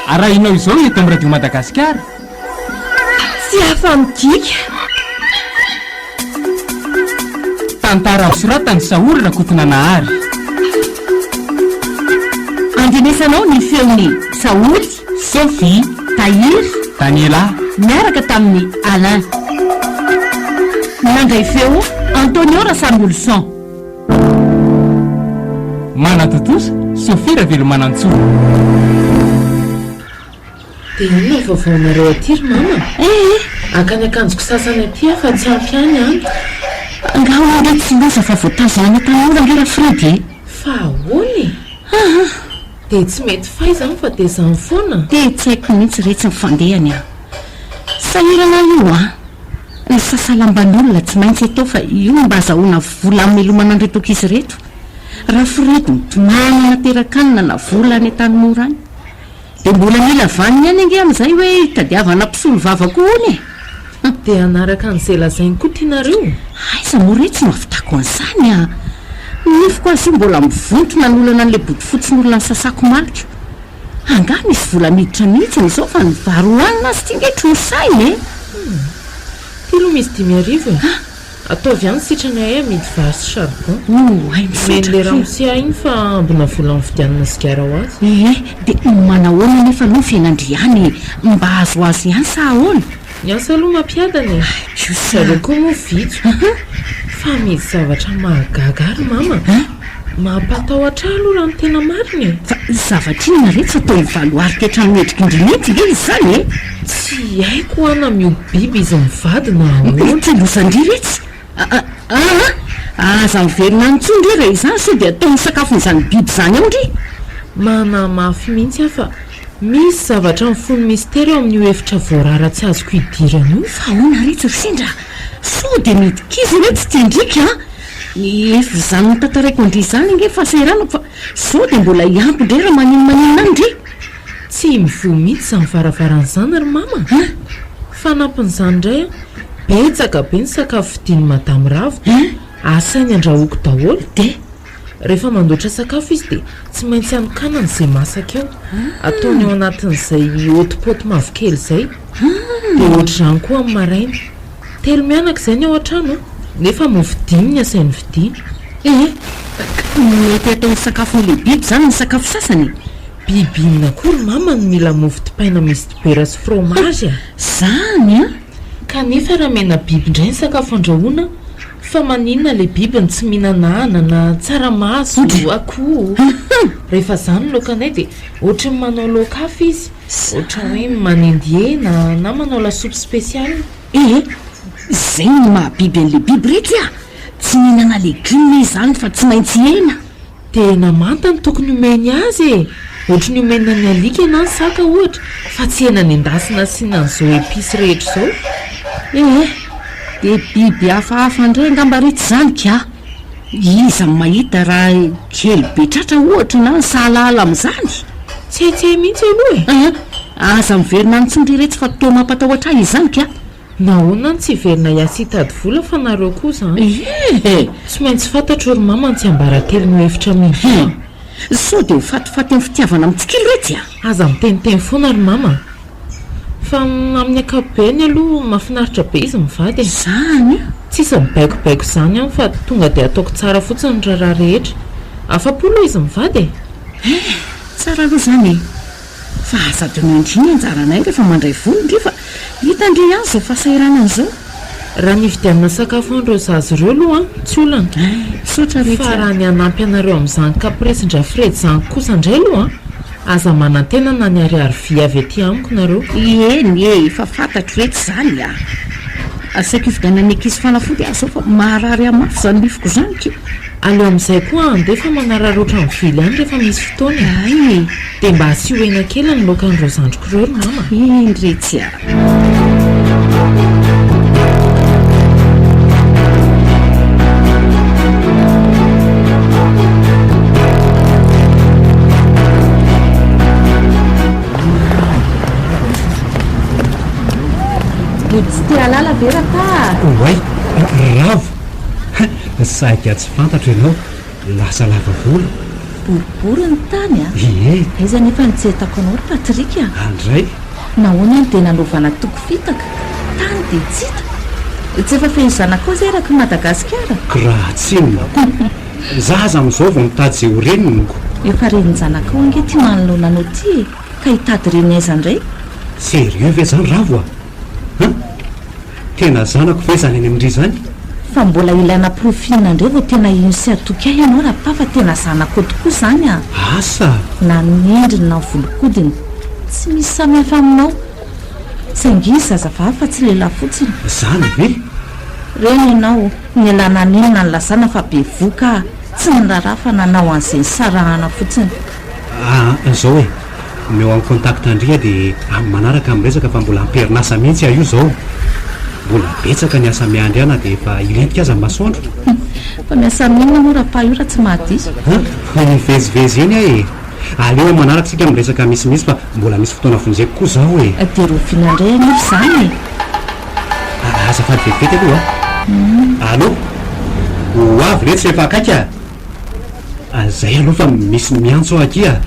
Arahinao izao eto amin'ny Radio Madagasikara. Tsy afa-midika. Tantara nosoratan'i Saholy Rakotonanahary. Andrenesanao ny feon'i Saholy, Sophie, Tahiry, Daniela. Niaraka tamin'i Alain. Nandray feo Antonio Rasamiolison. Manatontosa, Sophie Ravelomanantsoa. Dia inona ny vaovaonareo aty ry mama? Eh! Haka ny akanjoko sasany aty aho fa tsy ampy ahy ny any. Angaha hono re tsy loza fa voatazona any Antanimora ange Rafredy e! Fa ahoana e? Aa! Dia tsy mety fay izany fa dia izany foana? Dia tsy haiko mihitsy retsy ny fandehany an! Sahirana io an! Ny sasalamban'olona tsy maintsy atao fa io no mba azahoana vola hamelomana an'ireto ankizy ireto. Rafredy mitomany hanateran-kanina na vola any Antanimora any. Dia mbola mila vaniny ihany ange amin'izay hoe hitadiavana mpisolo vava koa hono e! Dia hanaraka an'izay lazainy koa tianareo? Aiza moa re tsy mahavitako an'izany a! Ny nifiko aza io mbola mivonto nanolana an'ilay bodofotsin'olona nisasako omaliko. Angaha misy vola miditra mihitsy izao fa ny vary hohanina aza ity nge trosaina e! Hum! Ity aloha misy 5000 e! Ataovy ihany sitrany ahay amidy vary sy charbon. Oay misaotra Omen'ilay akia. ramose ahy iny fa ambina vola nividianana sigara ho azy. Ee, dia manahoana anefa aloha ny fiainandry any e? Mba azoazo ihany sa ahoana? Ny asa aloha mampiadana e! Ay kosa. Zareo koa moa vitso. Fa amidy zavatra mahagaga ahy ry mama. Mampatahotra ahy aloha raha ny tena marina e! Fa zavatra inona re tsy atao hivaloarika hatramin'ny endriky ndry mihitsy ve izany e? Tsy haiko hoa na miompy biby izy mivady na ahoana. Ity loza-ndry retsy a! Aa! Aza miverina any intsony ndry raha izany sao dia ataony sakafon'izany biby izany ao ndry! Manahy mafy mihitsy aho fa misy zavatra mifono mistery ao amin'io efitra voarara tsy azoko idirana io. Fa ahoana retsy ry sendra? Sao dia midi-kizo ireo tsy tian-driaka a! Efa izany notantaraiko an-dry izany ange ny fahasahiranako fa sao dia mbola hiampy indray raha maninonmaninona any ndry! Tsy mivoha mihitsy izany varavarana izany ry mama a! Fanampin'izany indray an, betsaka be ny sakafo vidian'i Madame Ravo dia asainy andrahoiko daholo. Dia? Rehefa mandoatra sakafo izy dia tsy maintsy anokanany izay masaka eo. Ataony ao anatin'izay hotpot mavokely izay. Dia ohatr'izany koa amin'ny maraina. Telo mianaka izay ny ao an-trano nefa mofo dimy ny asainy vidiana. Ee, ka mety ataony sakafon'ilay biby izany ny sakafo sasany e! Biby inona koa ry mama no mila mofo dipaina misy dibera sy fromage a! Zany an! Kanefa raha mena biby indray ny sakafo andrahoina, fa maninona ilay biby no tsy mihinana anana, tsaramaso, akoho. Rehefa izany ny laokanay dia ohatry ny manao laoka hafa izy, ohatra hoe manendy hena na manao lasopy spécial. Ee, izay no maha biby an'ilay biby retsy a! Tsy mihinana legioma izy izany fa tsy maintsy hena. Dia hena manta no tokony omeny azy e! Ohatry ny omena ny alika na ny saka ohatra, fa tsy hena nendasina asiana an'izao épices rehetra izao. Ee, dia biby hafahafa indray angamba retsy izany ka! Iza no mahita raha kely be tratra ohatra na ny sahalalala amin'izany? Tsy hay tsy hay mihitsy aloha e! Aa, aza miverina any intsony ry retsy fa toa mampatahotra ahy izany ka! Nahoana no tsy hiverina hiasa hitady vola fa nareo koa zany? Ee! Tsy maintsy fantatro ry mama ny tsiambaratelon'io efitra mihidy io a! Sao dia ho fatifaty amin'ny fitiavana mitsikilo retsy a! Aza miteniteny foana ry mama a! Fa amin'ny ankapobeny aloha mahafinaritra be izy mivady e! Zany a! Tsisy mibaikobaiko izany any fa tonga dia ataoko tsara fotsiny ny raharaha rehetra. Afa-po aloha izy mivady e! Eh! Tsara aloha izany e! Fa aza adinoy ndry ny anjaranay rehefa mandray vola ndry fa hita ndry ihany izao fahasahiranana izao. Raha ny hividianana sakafo an'ireo zaza ireo aloha an, tsy olana. Eh! Misaotra retsy Fa a! raha ny hanampy anareo amin'izany caprice-ndRafredy izany kosa indray aloha an, Aza manantena na ny ariary vy avy aty amiko nareo. Eny e, efa fantatro retsy izany a! Asaiko hividianan'ny ankizy fanafody aho izao fa marary ahy mafy izany nifiko izany ko! Aleo amin'izay koa andeha fa manararaotra mivily any rehefa misy fotoana e! Hay e! Dia mba asio hena kely ny laokan'ireo zandriko ireo ry mama a! Eny retsy a! Mody tsy te hahalala ve Rapa a? Oay! Ravo! Saika tsy fantatro ianao, lasa lava volo. Boribory ny tany a! Ie! Ie. Aiza anefa no tsy ahitako anao ry Patrick a? Andray. Nahoana no dia nanaovana toko fitaka? Tany dia tsy hita. Tsy efa feno zanakao izay eraky Madagasikara? K'raha tsinona ko. Za aza amin'izao vao mitady izay ho reniny ko. Efa renin-janakao ange ity manoloana anao ity e! Ka hitady reny aiza indray? Sérieux ve zany Ravo a? Hein? Tena zanako ve zany any amin-dry zany? Fa mbola ilaina porofo inona indray vao tena hino sy hatoky ahy ianao Rapà fa tena zanakao tokoa izany a! Asa! Na ny endriny na ny volon-kodiny, tsy misy samy hafa aminao. Saingy izy zazavavy fa tsy lehilahy fotsiny. Zany ve? Reny ianao, nialana nenina nilazana fa bevoka aho, tsy niraharaha fa nanao an'izay nisarahana fotsiny. Aa zao e, omeo an contact ndry dia amin'ny manaraka miresaka fa mbola amperin'asa mihitsy aho io zao. Mbola betsaka ny asa miandry ahy na dia efa hilentika aza ny masoandro. Fa miasa amin'inona moa Rapà io raha tsy mahadiso? An! Mivezivezy eny aho e! Aleo amin'ny manaraka isika miresaka misimisy fa mbola misy fotoana vonjeko koa zao e! Dia rahoviana indray anefa izany e? Azafady vetivety aloha a! Allô! Ho avy letsy rehefa akaiky a! Zay aloha fa misy miantso aho akia a!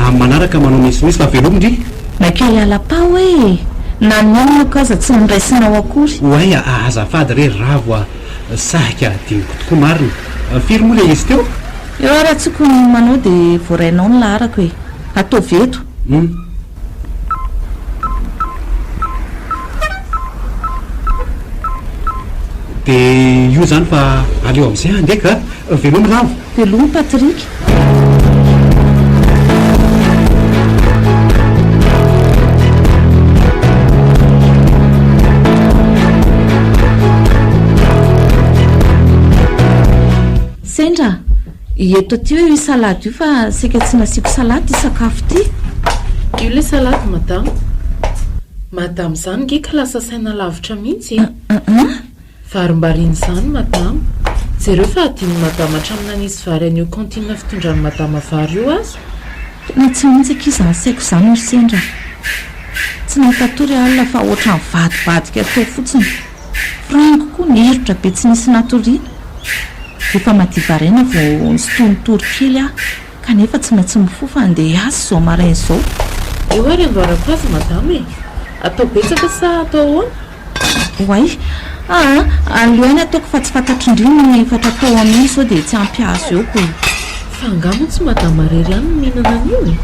Amin'ny manaraka manao misimisy fa veloma ndry! Maika hiala pao e! Na ny oloko aza tsy noraisinao akory. Oay a! Azafady re Ravo a! Saika adinoko tokoa marina. Firy moa ilay izy teo? Eo ary antsoiko ny manao dia voarainao ny laharako e! Ataovy eto. Hum. Dia io izany fa aleo amin'izay handeha ka! Veloma Ravo! Veloma Patrick! Sendra, eto aty hoe io salady io fa saika tsy nasiako salady ity sakafo ity. Io ilay salady madama. Madama izany nge ka lasa saina lavitra mihitsy e. Varimbariana izany madama. Jereo fa adinon'i madama hatramin'ny nanisy vary an'io cantine fitondran'i madama vary io aza. Tena tsy mihitsy akia izany saiko izany ry sendra. Tsy nahita tory alina fa ohatran'ny nivadibadika teo fotsiny. Frank koa niherotra be tsy nisy natoriana. Efa madiva haraina vao nisintonintory kely aho kanefa tsy maintsy mifoha fa handeha hiasa izao maraina izao. Eo ary andoharako azy madama e! Atao betsaka sa atao ahoana? Oay! Aa! Aleo ihany ataoko fa tsy fantatro ndry ny fatra atao amin'iny sao dia tsy ampy azy eo ko. Fa angaha moa tsy madama irery ihany no mihinana an'io e?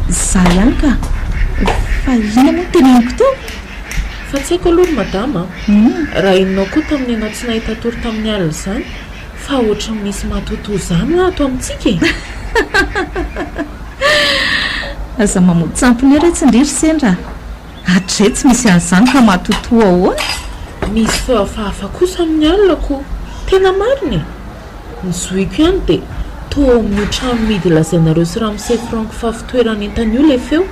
Za ihany ka! Fa inona moa no teneniko teo? Fa tsy haiko aloha ry madama a! Raha henonao koa tamin'ny ianao tsy nahita tory tamin'ny alina izany fa ohatran'ny misy matoatoa izany hoa ato amintsika e! Aza mamoa-tsampona eo re tsindry ry sendra a! Hatrizay tsy misy an'izany ka matotoa ahoana? Misy feo hafahafa kosa amin'ny alina ko! Tena marina e! Ny zohiko ihany dia toa ao amin'io trano mihidy lazainareo sy ramose Franck fa fitoeran'entana io ilay feo.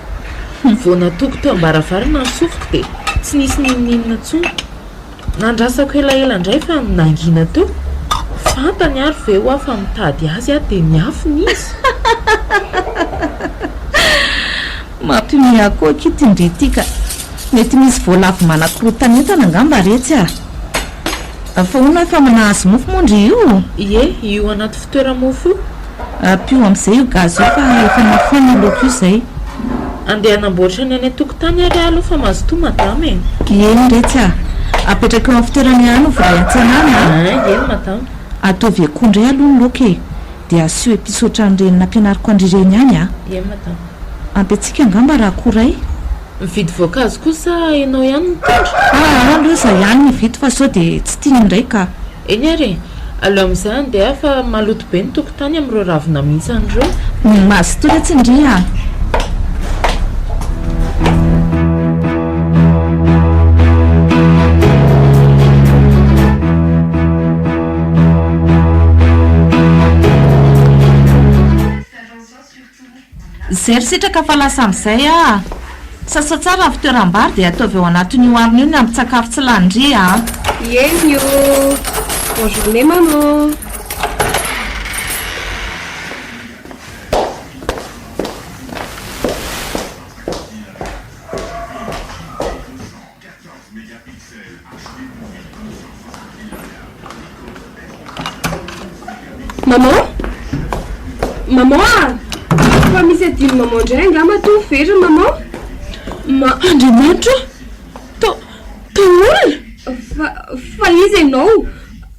Vao natoky teo am-baravarana ny sofiko dia tsy nisy n'inon'inona intsony. Nandrasako elaela indray fa nangina teo. Fantany ary ve hoa fa mitady azy aho dia niafina izy? Mampiomehy ahy koa akia ty ndry ty ka. Mety misy voalavo manakorotan'entana angamba retsy ah. Fa hono efa nahazo mofo moa ndry io? Ie, io anaty fitoera-mofo io. Ampio amin'izay io gaz io fa efa mafana io laoka io izay. Andeha hanamboatra ny any an-tokotany ary aho aloha fa mazotoa madama e. Eny retsy ah. Apetrako eo amin'ny fitoerana ihany ny voay an-tsenana ah. Eny madama. Ataovy akoho indray aloha ny laoka e. Dia asio epice ohatran'ireny nampianariko an-dry ireny ihany ah. Eny madama. Ampy antsika angamba raha akoho iray. Mividy voankazo koa sa ianao ihany no mitondra? Aa aleo za ihany mividy fa sao dia tsy tiany indray ka. Eny ary e! Aleo amin'izay handeha fa maloto be ny tokotany amin'ireo ravina mihintsana ireo. Mazotoa re tsindria a! Zay ry sitraka fa lasa amin'izay ah! Sasao tsara ny fitoeram-bary dia ataovy ao anatin'io harona io ny ambin-tsakafo tsy lany ndry ah! Eny ô! Bonne journée maman! Maman! Maman ah! Fa misy adino maman indray angaha matoa very maman? Ma. Andriamanitra o! To, to olona? Fa, fa iza ianao?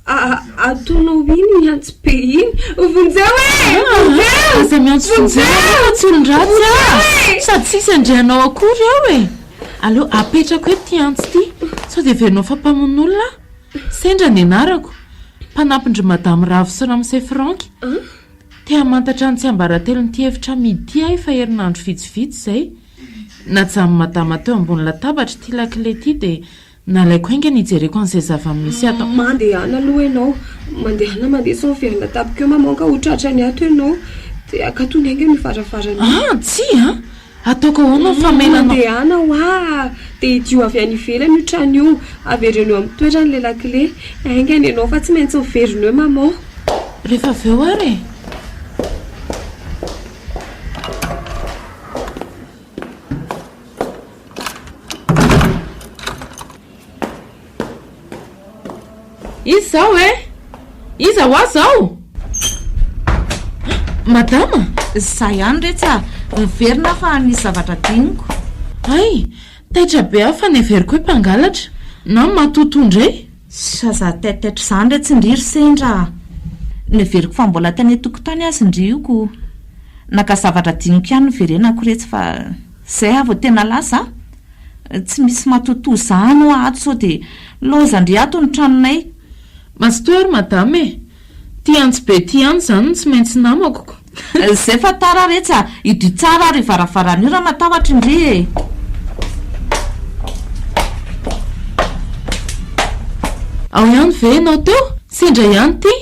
Ataonao iny ny antso be iny. Vonjeo e! Vonjeo! Aza miantso vonjeo ianao fa tsy olon-dratsy aho. Sady tsisy andrianao akory eo e! Aleo apetrako eto ity antsy ity, sao dia heverinao fa mpamono olona aho. Sendra ny anarako. Mpanampin-dry Madame Ravo sy Ramose Franck. Te hamantatra ny tsiambaratelon'ity efitra amidy ity aho efa herinandro vitsivitsy izay. Najanon'i Madama teo ambony latabatra ity lakile ity dia nalaiko haingana hijereko an'izay zava-misy ato. Mandehana aloha ianao. Mandehana mandeha sao miverina tampoka eo maman ka ho tratrany ato ianao. Dia akatony haingana io varavarana io. Ah, tsia an! Ataoko ahoana ny famelana. Mandehana hoa! Dia hidio avy any ivelany io trano io. Avereno eo amin'ny toerany ilay lakile. Haingana ianao fa tsy maintsy miverina eo maman. Rehefa avy eo ary e! Iza izao e? Iza hoa izao? Madama? Izaho ihany re tsa! Miverina aho fa nisy zavatra adinoko. Hay! Taitra be aho fa neveriko hoe mpangalatra na matotoa indray. Aza taitaitra izany re tsy ndry ry sendra a! Neveriko fa mbola tany an-tokotany aza ndry io ko! Naka zavatra adinoko ihany niverenako retsy fa izay aho vao tena lasa a! Tsy misy matotoa izany hoa ato sao dia loza ndry ato ny tranonay. Mazotoa ary madama e! Ty antso be ty ihany izany no tsy maintsy namako ko. Zay fa tara retsy a! Idio tsara ary io varavarana io raha matahotra ndry e! Ao ihany ve ianao teo? Sendra ihany ity.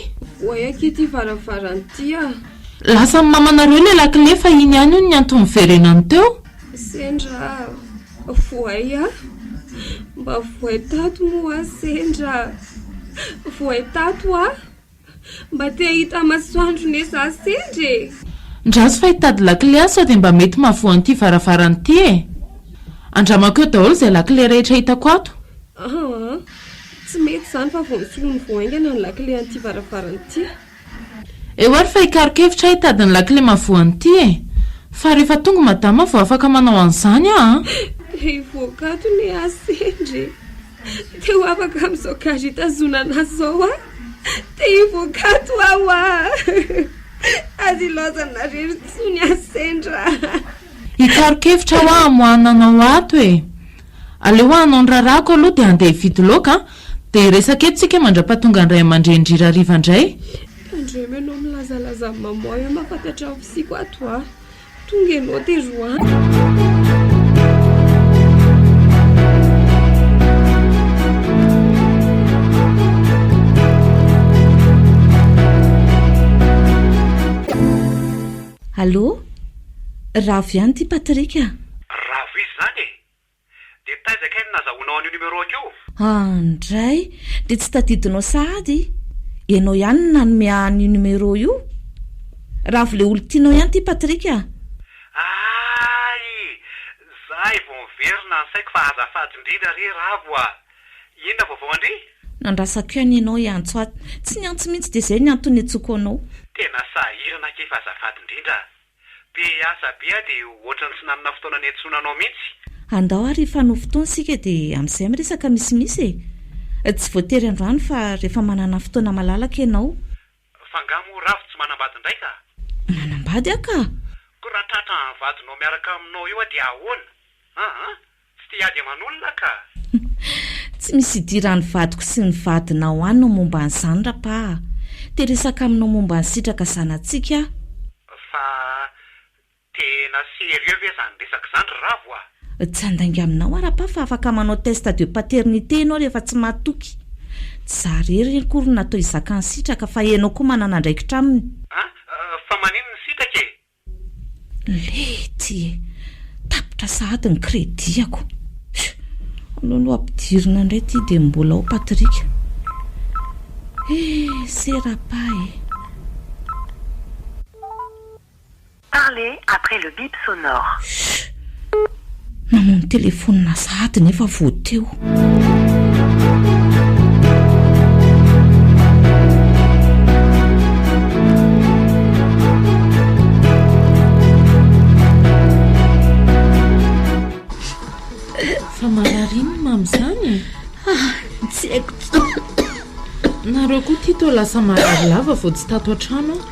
Oay akia ity varavarana ity a! Lasan'ny mamanareo ilay lakile fa iny ihany hono ny antony niverenany teo. Sendra voay a! Mba voay tato moa sendra! Voay tato a! Mba te hahita masoandro ne za sendra e! Ndraso fa hitady lakile aho sao dia mba mety mahavoa an'ity varavarana ity e! Andramako eo daholo izay lakile rehetra hitako ato. Aa! Tsy mety izany fa vao nosoloiny vao haingana ny lakile an'ity varavarana ity. Eo ary fa hikaroka hevitra aho hitady ny lakile mahavoa an'ity e! Fa rehefa tonga madama vao afaka manao an'izany aho an! Te hivoaka ato ne aho sendra e! Te ho afaka amin'izao gadra itazonana ahy izao aho! Te hivoaka ato aho a! Aza ilaozana irery intsony aho sendra a! Hikaroka hevitra aho hamoahana anao ato e! Aleo aho hanao ny raharahako aloha dia handeha hividy laoka an! Dia hiresaka eto tsika mandra-pahatonga ny ray aman-drenin-dry Rariva indray. Tandremo ianao milazalaza amin'i maman eo mahafantatra ny fisiako ato a! Tonga ianao dia roahina. Allô? Ravo ihany ity Patrick a! Ravo iza izany e? Dia taiza kay no nazahoanao an'io numéro-ko io? Andray! Dia tsy tadidinao sahady? Ianao ihany no nanome ahy an'io numéro io? Ravo le olon-tianao ihany ity Patrick a! Hay! Zay vao miverina ny saiko fa azafady indrindra re Ravo a! Inona vaovao an-dry? Nandrasako ihany ianao hiantso ahy. Tsy niantso mihitsy dia izay ny antony niantsoako anao. Tena sahirana akia fa azafady indrindra a! Be asa be aho dia ohatran'ny tsy nanana fotoana niantsoana anao mihitsy. Andao ary hifanao fotoana isika dia amin'izay miresaka misimisy e! Tsy voatery androany fa rehefa manana fotoana malalaka ianao. Fa angaha moa Ravo tsy manambady indray ka? Manambady aho ka! Ko raha tratra ny vadinao miaraka aminao eo aho dia ahoana? An an! Tsy te hiady aman'olona ka! Tsy misy idiran'ny vadiko sy ny vadinao any ny momba an'izany Rapà a! Te resaka aminao momba an'i Sitraka zanatsika aho. Fa tena sérieux ve zany resaka zany ry Ravo a! Tsy handainga aminao aho Rapà fa afaka manao test de paternité ianao rehefa tsy mahatoky. Tsy za irery akory no natao hizaka an'i Sitraka fa ianao koa manana andraikitra aminy. An! Fa maninona i Sitraka e? Lety e! Tapitra sahady ny crédit-ako. Pfiou! Aleo aloha ampidirina indray ity dia mbola ao Patrick. Eh! Serapa e! Parlez après le bip sonore. Chut! Namono telefonina sahady nefa vao teo. Marary inona mamy izany e? Ah, tsy haiko intsony. Nareo koa ity toa lasa marary lava vao tsy tato an-trano aho.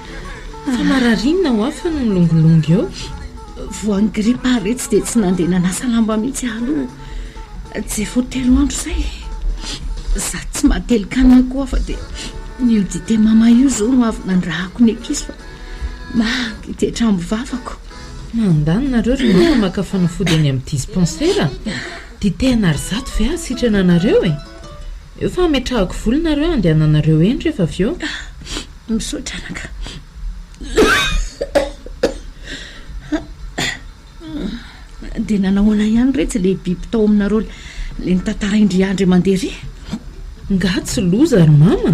Fa marary inona ho ahy fa no milongilongy eo? Voan'ny gripa aho retsy dia tsy nandeha nanasa lamba mihitsy aho aloha. Tsy efa ho telo andro izay. Sady tsy mahatelin-kanina koa aho fa dia io dite mama io izao no avy nandrahako ny ankizy fa mangiditra amin'ny vavako. Mandany nareo ry mama maka fanafody eny amin'ny dispensaire. Dite an'arizato ve hahasitrana anareo e? Eo fa hametrahako vola nareo handehananareo eny rehefa avy eo. Misaotra anaka. Dia nanahoana ihany retsy ilay biby tao aminareo ilay notantarain-dry Andry mandeha ry? Nga tsy loza ry mama?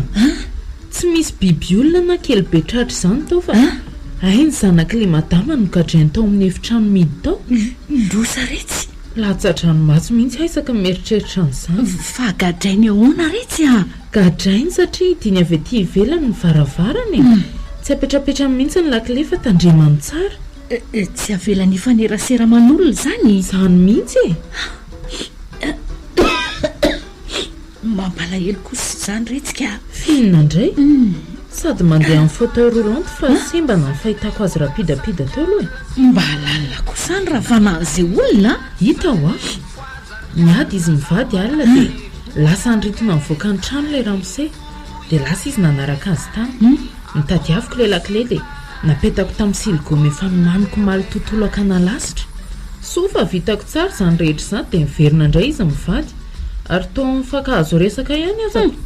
Tsy misy biby olona na kely be tratra izany tao fa hay ny zanak'ilay madama no gadrainy tao amin'ny efitrano mihidy tao. Loza retsy! Latsa-dranomaso mihitsy aho isaky ny mieritreritra an'izany. Fa gadrainy ahoana retsy a? Gadrainy satria hidiany avy aty ivelany ny varavarana e! Tsy apetrapetrany mihitsy ny lakile fa tandremany tsara. Tsy avelany hifanerasera aman'olona izany? Izany mihitsy e! Mampalahelo kosa izany retsy ka! F'inona indray? Sady mandeha amin'ny fauteuil roulant fa sembana ny fahitako azy rapidapida teo aloha e! Mba lalina kosa any raha fanahin'izay olona a! Hita hoa! Niady izy mivady alina dia lasa niritona nivoaka ny trano ilay ramose. Dia lasa izy nanaraka azy tany. Notadiaviko ilay lakile dia napetako tamin'ny siligaoma efa nomaniko omaly tontolo hakana lasitra. Soa fa vitako tsara izany rehetra izany dia niverina indray izy mivady. Ary toa nifankahazo resaka ihany aza ko.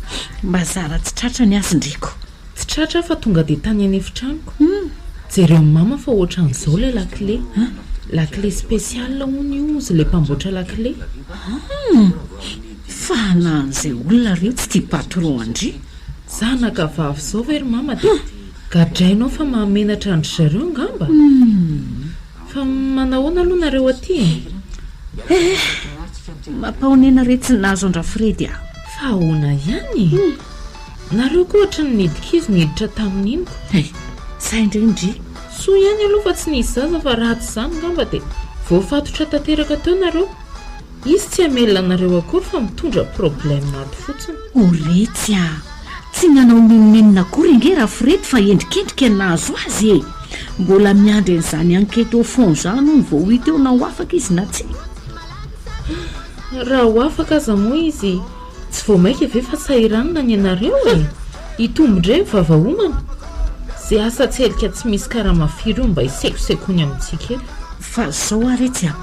Mba zara tsy tratra ny azy ndry ko. Tsy tratra aho fa tonga dia tany an'efitranoko. Jereo ny mama fa ohatran'izao ilay lakile. Lakile spécial hono io hozy ilay mpamboatra lakile. Hum! Fa na an'izay olona reo tsy tia patron an-dry. Zanaka vavy zao ve ry mama dia gadrainao fa mahamenatra an-dry zareo angamba? Fa manahoana aloha nareo aty e? Eh! Mampahonena re tsy nahazo an-dRafredy ah! Fa ahoana ihany e? Nareo koa ohatry ny nidi-kizo niditra tamin'iny ko. Eh! Zay indray ndry. Soa ihany aloha fa tsy nisy zaza fa raha tsy izany angamba dia voafatotra tanteraka teo nareo. Izy tsy hamelona anareo akory fa mitondra problème ato fotsiny. O retsy a! Tsy nanao n'inon'inona akory ange Rafredy fa endrikendrika ny nahazo azy e! Mbola miandry an'izany enquête au fond izany hono vao ho hita eo na ho afaka izy na tsia. Raha ho afaka aza moa izy tsy vao maika ve fa sahiranina ny anareo e! Hitombo indray ny vava homana. Ze asa tselika tsy misy karama firy io mba hisekosekoiny amintsika eto. Fa zao ary retsy a!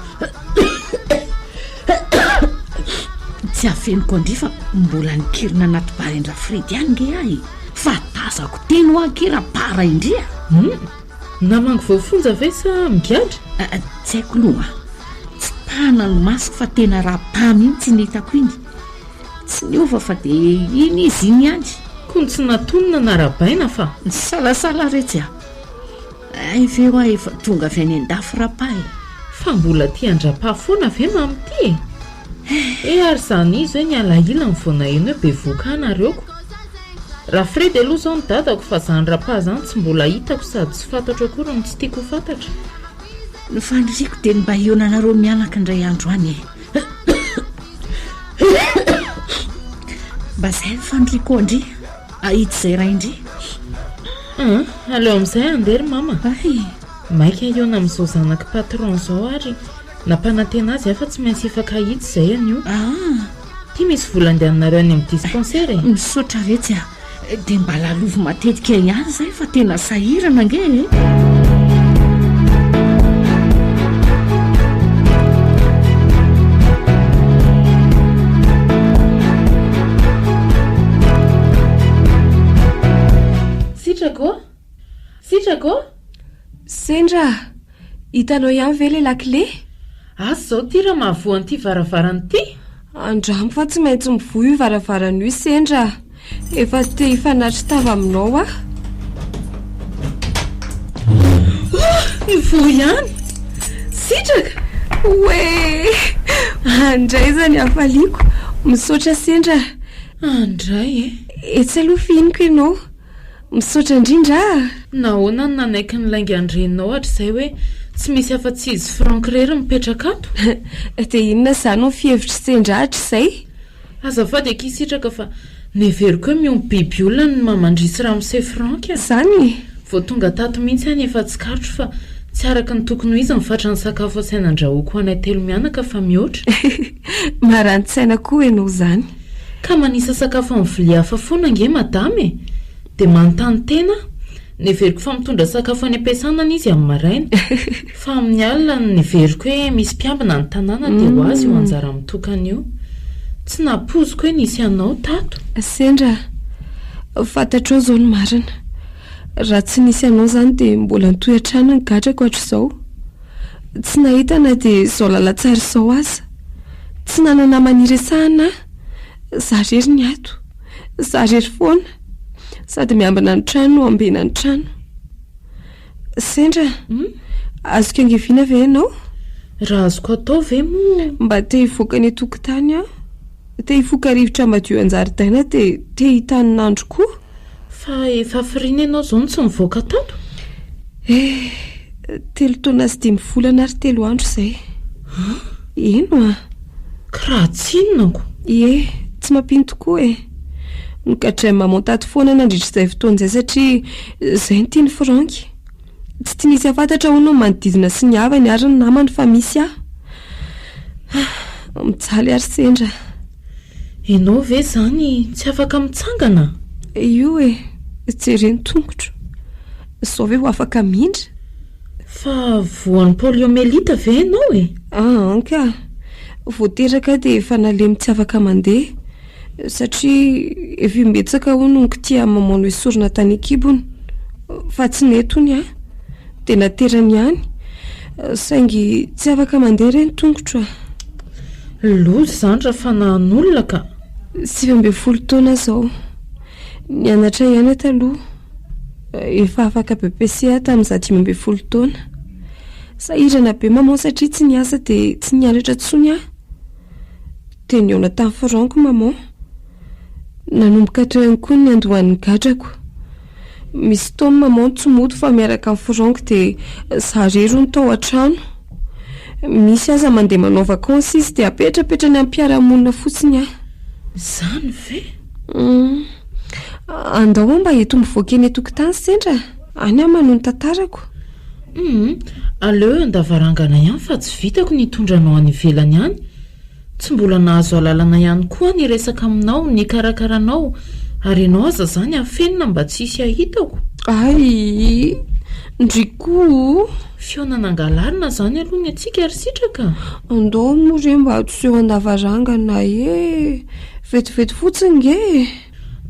Tsy afeniko an-dry fa mbola nikirina anaty bary an-dRafredy ihany nge aho e! Fa tazako teny hoa akia Rapara indry a! Hum! Namangy voafonja ve sa migadra? Tsy haiko aloha an! Tsy pahana ny masoko fa tena Rapa mihitsy iny hitako iny. Tsy niova fa dia iny izy iny ihany. Koa ny tsy natonina narabaina fa. Nisalasala retsy a! Hay ve hoa efa tonga avy any an-dafy Rapa e! Fa mbola tia an-dRapa foana ve mamy ty e? Eh ary izany izy hoe niala ilany vao naheno hoe bevohoka nareo ko! Rafredy aloha izao ny dadako fa izany Rapa izany tsy mbola hitako sady tsy fantatro akory no tsy tiako ho fantatra. Ny faniriako dia ny mba hihaonanareo mianaka indray andro any e! Mba izay ny faniriako an-dry, hahita izay rain-dry. An, aleo amin'izay handeha ry mama. Hay! Maika hihaona amin'izao zanak'i patron izao ary nampanantena azy aho fa tsy maintsy hifankahita izay anio. Ah! Ity misy vola andehananareo any amin'ny dispensaire e! Misaotra retsy a! Dia mba lalovy matetika ihany izay fa tena sahirana ange e! Sitraka ô! Sitraka ô! Sendra, hitanao ihany ve ilay lakile? Asa izao ity raha mahavoa an'ity varavarana ity? Andramo fa tsy maintsy mivoha io varavarana io Sendra a! Efa te hifanatri-tava aminao aho. Oh! Nivoha ihany! Sitraka! Oee! Andray izany hafaliako! Misaotra Sendra a! Andray e! Etsy aloha fihiniko ianao. Misaotra indrindra a! Nahoana no nanaiky ny laingan-dreninao hatrizay hoe Tsy misy afa-tsy izy Franck irery mipetraka ato. Dia inona izany no fihevitr'i Sendra hatrizay? Azafady akia Sitraka fa neveriko hoe miompy biby olona ny maman-dry sy ramose Franck a! Izany e! Vao tonga tato mihitsy aho no efa tsikaritro fa tsy araka ny tokony ho izy ny fatran'ny sakafo asaina andrahoako ho anay telo mianaka fa mihoatra. Marani-tsaina koa ianao izany. Ka manisa sakafo amin'ny vilia hafa foana ange madama e! Dia manontany tena aho. Neveriko fa mitondra sakafo any am-piasana anie izy amin'ny maraina. Fa amin'ny alina no neveriko hoe misy mpiambina ny tanàna dia ho azy io anjara mitokana io. Tsy nampoiziko hoe nisy anao tato. Sendra, fantatrao izao ny marina. Raha tsy nisy anao izany dia mbola nitohy hatrany ny gadrako hatrizao. Tsy nahita na dia izao lalantsara izao aza. Tsy nana-namana hiresahana aho. Za rery ny ato. Za rery foana. Sady miambina ny trano no ambena ny trano. Sendra, azoko iangaviana ve ianao? Raha azoko atao ve moa? Mba te hivoaka any an-tokotany aho. Te hifoka rivotra madio an-jaridaina dia te hitanin'andro koa. Fa efa hafiriana ianao izao no tsy nivoaka tato? Eh, telo taona sy dimy volana ary telo andro izay. An? Eno a! Ka raha tsy inona ko? Ie, tsy mampino tokoa e! Nogadrain'i maman tato foana nandritra izay fotoana izay satria izay no tian'i Franck. Tsy tiany hisy hahafantatra hono ny manodidina sy ny havany ary ny namany fa misy aho. Mijaly ary sendra. Enao ve zany tsy afaka mitsangana? Io e, jereo ny tongotro. Zao ve ho afaka mindra? Fa voan'ny poliomyélite ve enao e? Aa ka. Vao teraka aho dia efa nalemy tsy afaka mandeha. Satria efa imbetsaka hono nokitihan'i maman noesorina tany an-kibony. Fa tsy nety hono aho. Dia naterany ihany. Saingy tsy afaka mandeha re ny tongotro a. Loza izany raha fanahin'olona ka. 19 taona aho izao. Nianatra ihany aho taloha. Efa afaka BEPC aho tamin'izaho 15 taona. Sahirana be maman satria tsy niasa dia tsy nianatra intsony aho. Dia nihaona tamin'i Franck maman. Nanomboka teo ihany koa ny niandohan'ny gadrako. Misy taona maman tsy mody fa miaraka amin'i Franck dia za irery hono tao an-trano. Misy aza mandeha manao vacances izy dia apetrapetrany amin'ny mpiara-monina fotsiny aho. Izany ve? Hum. Andao aho mba eto mivoaka eny an-tokotany sendra. Any aho manohy ny tantarako. Hum. Aleo eo an-davarangana ihany fa tsy vitako ny hitondra anao any ivelany any. Tsy mbola nahazo alalana ihany koa aho niresaka aminao, nikarakara anao, ary ianao aza izany afenina mba tsy hisy hahitako. Hay! Ndry koa o! Fihaonana angalarina izany aloha ny antsika ry Sitraka a! Andao moa re mba tsy eo an-davarangana e! Vetivety fotsiny nge e!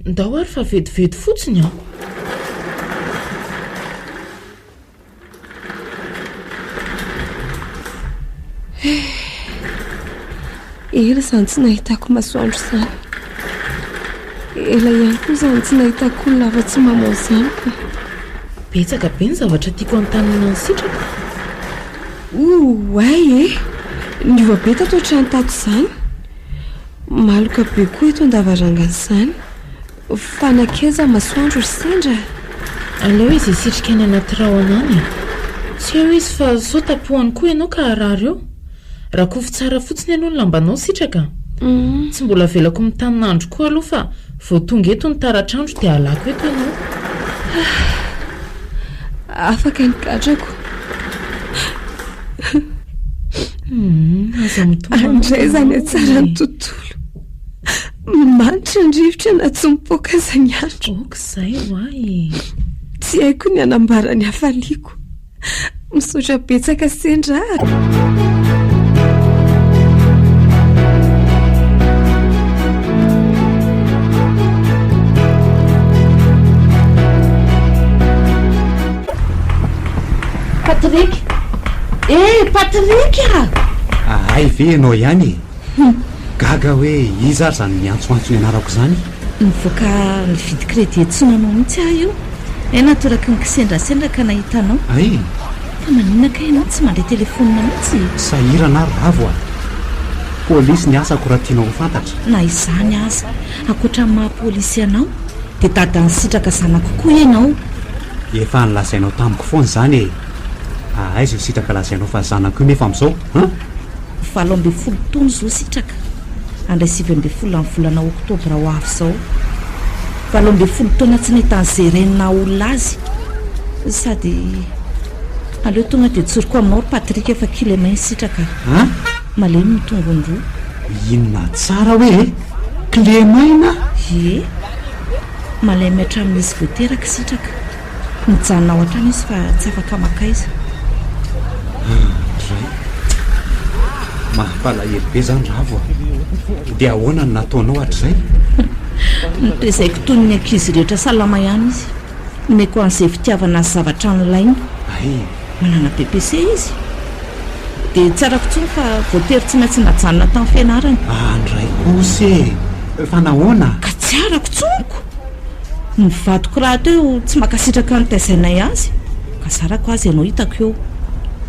Ndao ary fa vetivety fotsiny an! Ela izany tsy nahitako masoandro izany. Ela ihany koa izany tsy nahitako olona afa-tsy maman izany ka. Betsaka be ny zavatra tiako hanontaniana an'i Sitraka. Oay e! Niova be tato an-trano tato izany. Maloka be koa eto an-davarangana izany. Fa nankaiza masoandro ry sendra a? Aleo izy hisitrika any anaty rahona any e! Tsy eo izy fa sao tapohany koa ianao ka harary eo. Rakofy tsara fotsiny aloha ny lambanao sitraka a! Tsy mbola avelako mitanin'andro koa aloha fa vao tonga eto ny taratr'andro dia alako eto ianao. Afaka ny gadrako. Aza mitomany. Andray izany hatsaran'ny tontolo. Manitra ny rivotra na tsy mipoaka aza ny andro. Ok izay ho ahy e. Tsy haiko ny hanambara ny hafaliako. Misaotra betsaka sendra a. Patrick! Eh, Patrick a! Hay ve ianao ihany e? Gaga aho hoe iza ary izany miantsoantso ny anarako izany? Nivoaka nividy crédit tsy nanao mihitsy aho io. Hay natoraky ny kisendrasendra ka nahita anao. Hay! Fa maninona kay ianao tsy mandray telefaonina mihitsy e? Sahirana aho ry Ravo a! Polisy ny asako raha tianao ho fantatra. Na izany aza, ankoatra ny maha polisy anao dia dadan'i Sitraka zanako koa ianao. Efa nolazainao tamiko foana izany e! Aiza io Sitraka lazainao fa zanako io nefa amin'izao an? 18 taona izao Sitraka, handray 19 amin'ny volana oktobra ho avy izao. 18 taona tsy nahitan'i Zereny naha olona azy. Sady aleo tonga dia tsoriko aminao ry Patrick fa kilemaina Sitraka a. An? Malemy ny tongony roa. Inona tsara hoe e? Kilemaina? Ie. Malemy hatramin'izy vao teraka Sitraka. Mijanona ao an-trano izy fa tsy afaka makaiza. Andray. Mampalahelo be zany Ravo a. Dia ahoana no nataonao hatrizay? Notezaiko toy ny ankizy rehetra salama ihany izy. Nomeko an'izay fitiavana sy zavatra nilainy. Hay. Manana BEPC izy. Dia tsy arako intsony fa voatery tsy maintsy najanona tamin'ny fianarany. Andray kosa e! Fa nahoana? Ka tsy arako intsony ko! Ny vadiko rahateo tsy mankasitraka ny nitaizainay azy, ka zarako aza ianao hitako eo.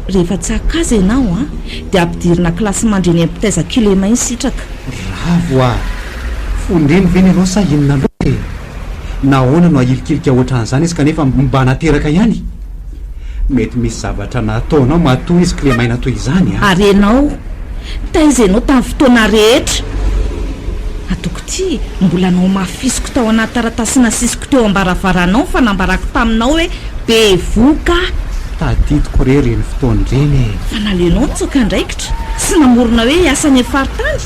Rehefa tsy haka azy ianao an, dia ampidirina kilasimandry eny mpitaiza kilemain sitraka. Ravo a! Fon-dreny ve ny anao sa inona loatra e? Nahoana no ahilikilika ohatran'izany izy kanefa mba nateraka ihany? Mety misy zavatra nataonao matoa izy kilemaina toy izany a! Ary ianao? Taiza ianao tamin'ny fotoana rehetra? Ataoko ity mbola nohamafisiko tao anaty taratasy nasisiko teo am-baravaranao ny fanambarako taminao hoe bevohoka aho. Tadidiko re ireny fotoana ireny e! Fa naleonao nitsoaka andraikitra sy namorona hoe hiasa any amin'ny faritany?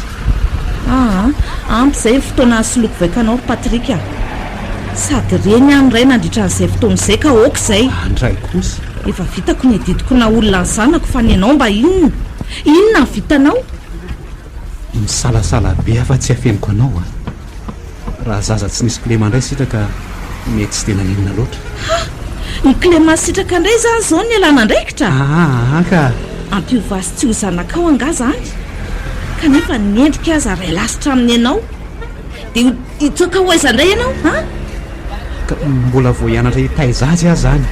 Aa, ampy izay ny fotoana nisoloiko vaika anao ry Patrick a! Sady reny aho ny ray nandritra an'izay fotoana izay ka ok izay. Andray kosa. Efa vitako ny adidiko naha olona ny zanako fa ny anao mba inona? Inona ny vitanao? Misalasala be aho fa tsy afeniko anao a! Raha zaza tsy nisy kilema indray sitraka mety tsy dia naninona loatra. Ha! Ny kilema sitraka indray izany izao no ialana andraikitra? Aa ka! Ampiova azy tsy ho zanakao angaha izany? Kanefa ny endrika aza iray lasitra amin'ny anao. Dia hitsoaka ho aiza indray ianao an? Ka mbola vao hianatra hitaiza azy aho izany.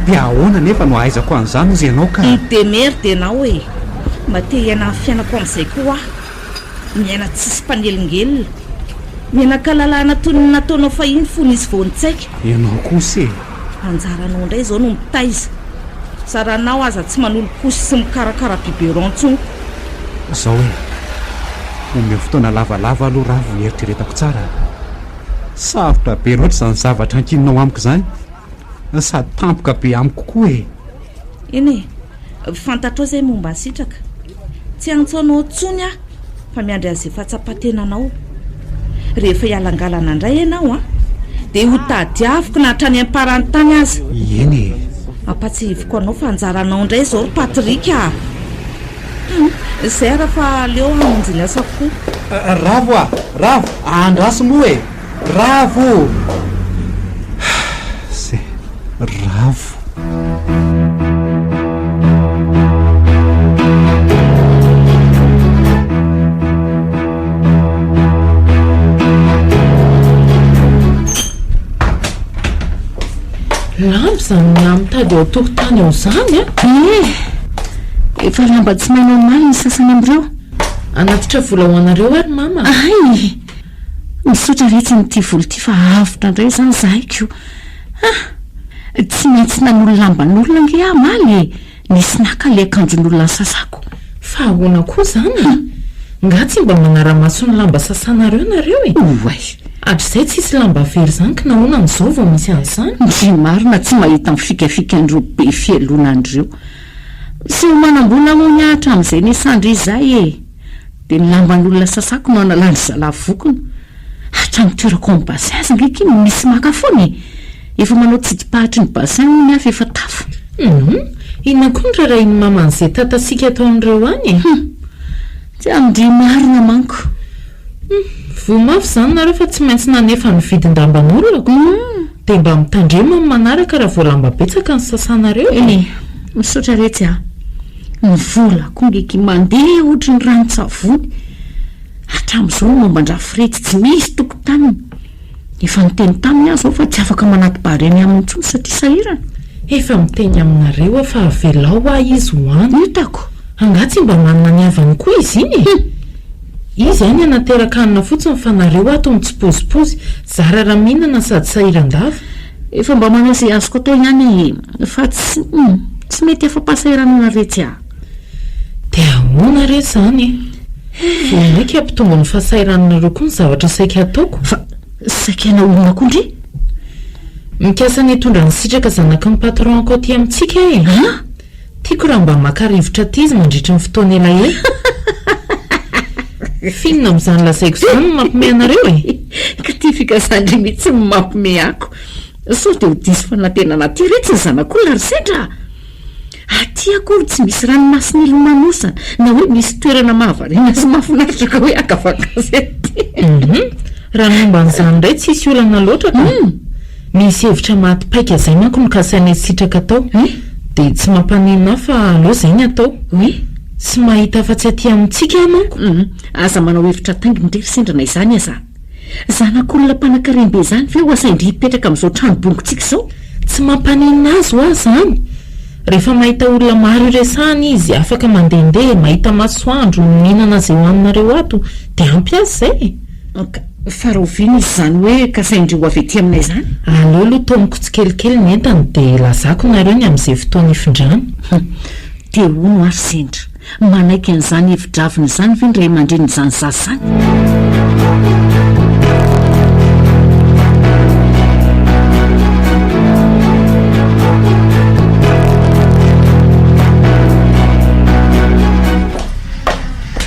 Dia ahoana anefa no ahaizako an'izany hozy ianao ka? Mi-demerde ianao e! Mba te hiaina ny fiainako amin'izay koa aho. Miaina tsisy mpanelingelina. Miaina an-kalalahana toy ny nataonao fahiny fony izy vao nitsaika. Ianao kosa e! Anjaranao indray izao no mitaiza. Zaranao aza tsy manolo-kosy sy mikarakara biberon intsony. Zao e! Omeo fotoana lavalava aloha Ravo hieritreretako tsara a! Sarotra be loatra izany zavatra ankininao amiko izany, sady tampoka be amiko koa e! Eny e! Fantatrao izay momba an'i Sitraka. Tsy hiantso anao intsony aho fa miandry an'izay fahatsapan-tenanao. Rehefa hialangalana indray ianao an, dia ho tadiaviko na hatrany am-paran'ny tany aza. Eny e! Ampahatsiahiviko anao fa anjaranao indray izao ry Patrick a! Hum, izay ara fa aleo hamonjy ny asako koa. Ravo a! Ravo! Andraso moa e! Ravo! Se, Ravo. Lamba izany miaha mitady ao an-tokotany ao izany a! Ie! Efa lamba tsy maina omaly ny sasany amin'ireo. Hanatitra vola ho anareo ary mama a! Hay! Misaotra retsy an'ity vola ity fa avotra indray izany izahay ko! Ah! Tsy maintsy nanolo lamban'olona ange aho omaly e! Nisy naka ilay akanjon'olona nisasako. Fa ahoana koa izany e? Nga tsy mba manara-maso ny lamba sasanareo nareo e? Oay! Hatrizay tsisy lamba very izany ka nahoana amin'izao vao misy an'izany? Ndry marina tsy mahita ny fikafikan'ireo be fialonana ireo. Miseho manam-bola hono aho hatramin'izay niasandry izay e! Dia ny lamban'olona sasako no analan-dry zalahy vokona. Hatramin'ny toerako ao amin'ny bassin aza ange akia misy maka foana e! Efa manao tsidim-pahatry ny bassin hono aho f'efa tafa. Humm! Inona koa no rarahin'ny maman'i ze tatasika ataon'ireo any e? Humm! Tsy amin-dry marina manko. Humm! Voa mafy izany nareo fa tsy maintsy nanefa ny vidin-damban'olona ko! Humm! Dia mba mitandrema amin'ny manaraka raha vao lamba betsaka ny sasanareo e! Eh! Misaotra retsy a! Ny vola koa nge ki mandeha ohatry ny ranon-tsavony. Hatramin'izao ny momba an-dRafredy tsy misy tokotaniny. Efa niteny taminy aho izao fa tsy afaka manati-baremy aminy intsony satria sahirana. Efa miteny aminareo aho fa avelao hoa izy ho any. Hitako. Angaha tsy mba manana ny havany koa izy iny e? Izy any hanateraka hanina fotsiny fa nareo ato mitsipozipozy, zara raha mihinana sady sahiran-dava. Efa mba manao izay azoko atao ihany aho e, fa tsy. Tsy mety afa-pahasahiranana retsy a! Dia ahoana re izany e? Vao mainka hampitombo ny fahasahirananareo koa ny zavatra saika hataoko. Fa saika hanao inona koa ndry? Mikasa ny hitondra an'i Sitraka zanaky ny patron-ko aty amintsika aho e! An? Tiako raha mba maka rivotra aty izy mandritry ny fotoana elaela. F'inona amin'izany lazaiko izany no mampime anareo e? Ka ity fikasan-dry mihitsy no mampime ako. Sao dia ho diso fanantenana aty retsy ny zanak'olona ry Sendra a! Aty akory tsy misy ranomasina ilomanosana na hoe misy toerana mahavariana sy mahafinaritra ka hoe haka vakansy aty. Hum! Raha ny momba an'izany indray tsisy olana loatra ka! Misy hevitra maty paika izay manko no kasainay sitraka atao. Dia tsy mampaninona ahy fa aleo izay ny atao. Tsy mahita afa-tsy aty amintsika aho manko. Hum! Aza manao hevitra taingina indray ry Sendra na izany aza. Zanak'olona mpanankarem-be izany ve ho asain-dry hipetraka amin'izao trano bongontsika izao? Tsy mampaninona azy hoa izany. Rehefa mahita olona maro iresahana izy, afaka mandehandeha, mahita masoandro, mihinana izay hohaninareo ato, dia ampy azy izay e! Ka fa rahoviana izy izany hoe kasain-dry ho avy aty aminay izany? Aleo aloha taomiko tsikelikely ny entany dia lazako nareo ny amin'izay fotoana hifindrany. Hum! Dia hono ary sendra. Manaiky an'izany hevi-dravina izany ve ny ray aman-drenin'izany zaza izany?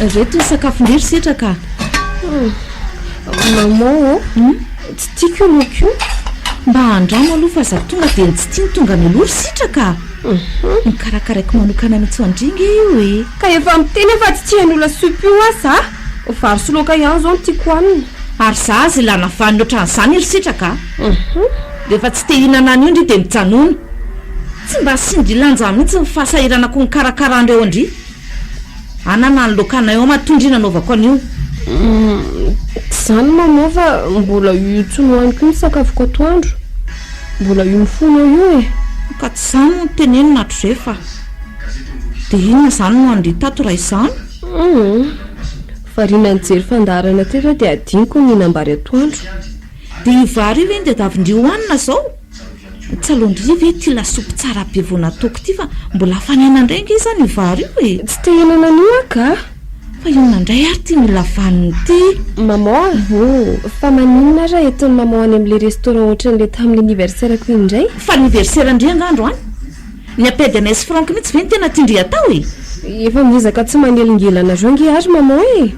Ireto ny sakafon-dry ry Sitraka a! Maman ô, tsy tiako io laoka io. Mba andramo aloha fa aza tonga dia ny tsy tia no tonga mialoha ry Sitraka a! Nokarakaraiko manokana mihitsy ho an-dry nge io e! Ka efa miteny aho fa tsy tia an'io lasopy io aho za! Vary sy laoka ihany izao no tiako hanina. Ary za aza ilana vaniny ohatran'izany ry Sitraka a! Rehefa tsy te hihinana an'io ndry dia mijanona. Tsy mba asian-dry lanja mihitsy ny fahasahiranako nikarakara an'ireo an-dry. Anana ny laokanay ao matoa ndry nanaovako an'io. Tsy izany maman fa mbola io tsy nohaniko io ny sakafoko atoandro. Mbola io mifono eo io e. Ka tsy izany no notenenina hatrizay fa. Dia inona izany no an-dry tato raha izany? Humm. Variana nijery fandaharana teto aho dia adinoko ny nihinam-bary atoandro. Dia io vary io ve no tadiavin-dry hohanina izao? Tsy aleon-dry ve ity lasopy tsara be vao nataoko ity fa mbola hafanaina indray ange izany io vary io e! Tsy te hihinana an'io aho ka! Fa inona indray ary ity mila vaniny ity? Maman a! Fa maninona ary raha entin'i maman any amin'ilay restaurant ohatran'ilay tamin'ny anniversaire-ko iny indray? Fa anniversaire-ndry angaha androany? Ny appel anay sy Franck mihitsy ve no tena tian-dry atao e? Efa miezaka tsy manelingelina anareo ange ary maman e!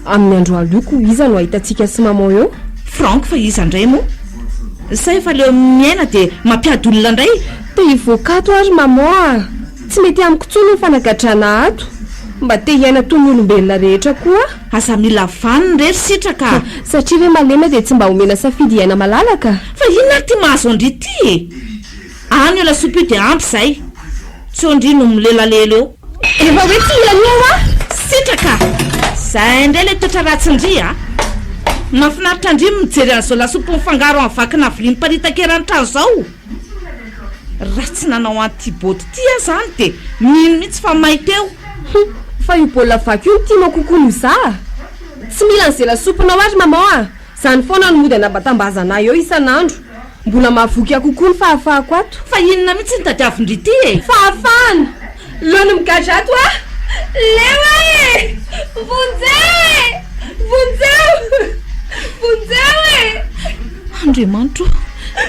Amin'ny andro aloko iza no ahitantsika sy maman eo? Franck fa iza indray moa? Sa efa leo miaina dia mampiady olona indray? Te hivoaka ato ary maman a! Tsy mety amiko intsony ny fanagadrana ato. Mba te hiaina toy ny olombelona rehetra koa aho. Aza mila vaniny re ry Sitraka a! Satria ve malemy dia tsy mba omena safidy hiaina malalaka? Fa inona ary ity mahazo an-dry ity e? Any io lasopy io dia ampy izay. Tsy eo ndry no milelalela eo. Efa hoe tsy mila an'io aho a! Sitraka! Zay indray ilay toetra ratsin-dry a! Mahafinaritra an-dry ny mijery an'izao lasopy mifangaro amin'ny vakina vilia miparitaka eran'ny trano izao. Raha tsy nanao an'ity bôty ity aho izany dia mino mihitsy fa may teo. Hum! Fa io baolina vaky io no tianao kokoa noho za a! Tsy mila an'izay lasopinao ary maman a! Zany foana no mody anabatambazana ahy eo isan'andro. Mbola mahavoky ahy kokoa ny fahafahako ato. Fa inona mihitsy no tadiavin-dry ity e? Fahafahana! Leo ny migadra ato aho! Leo aho e! Vonjeo e! Vonjeo! Vonjeo e! Andriamanitro ô!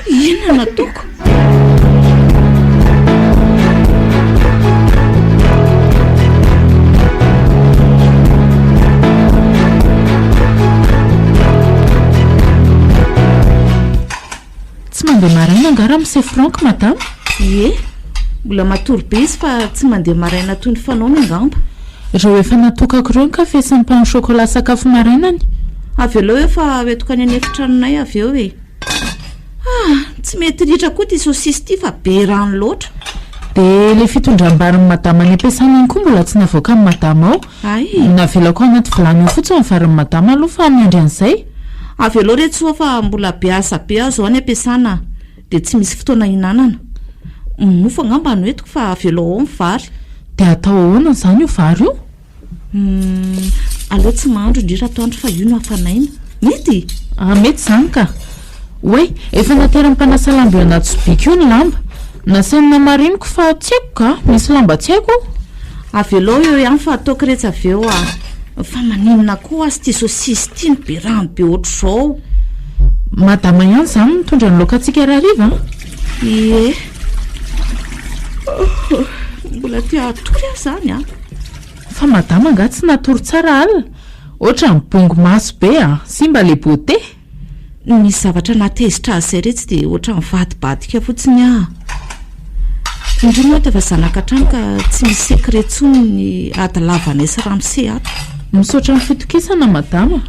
Inona no ataoko? Tsy mandeha maraina angaha ramose Franck madama? Ie, mbola matory be izy fa tsy mandeha maraina toy ny fanaony angamba. Ireo efa natokako ireo ny kafe sy ny pain au chocolat sakafo marainany. Avelao eo fa hoentiko any an'efitranonay avy eo e. Ah! Tsy mety ritra koa ity saosisy ity fa be rano loatra. Dia ilay fitondram-barin'i madama any am-piasana iny koa mbola tsy navoakan'i madama ao. Hay! Navelako ao anaty vilany ao fotsiny ny varin'i madama aloha fa miandry an'izay. Avelao re tsoa fa mbola be asa be aho izao any am-piasana dia tsy misy fotoana hihinanana. Mofo angamba no entiko fa avelao ao ny vary. Dia atao ahoana izany io vary io? Humm, aleo tsy mahandro ndry ratoandro fa io no hafanaina. Mety? Ah, mety izany ka. Oay, efa nateran'ny mpanasa lamba eo anaty sobika io ny lamba. Nasainy namariniko fa tsy haiko ka, misy lamba tsy haiko ao. Avelao eo ihany fa ataoko retsy avy eo ah. Fa maninona koa aza ity sosisy ity no be rano be ohatr'izao? Madama ihany izany mitondra ny laokantsika rahariva an? Ie. Mbola te hatory aho izany an. Fa madama angaha tsy natory tsara alina? Ohatran'ny bongo maso be an! Simba le beauté. Nisy zavatra nahatezitra azy izay re tsy dia ohatran'ny nivadibadika fotsiny aho. Indreo moa ato efa zanaka hatrany ka tsy misy secret intsony ny ady lavanay sy ramose ato. Misaotra amin'ny fitokisana madama.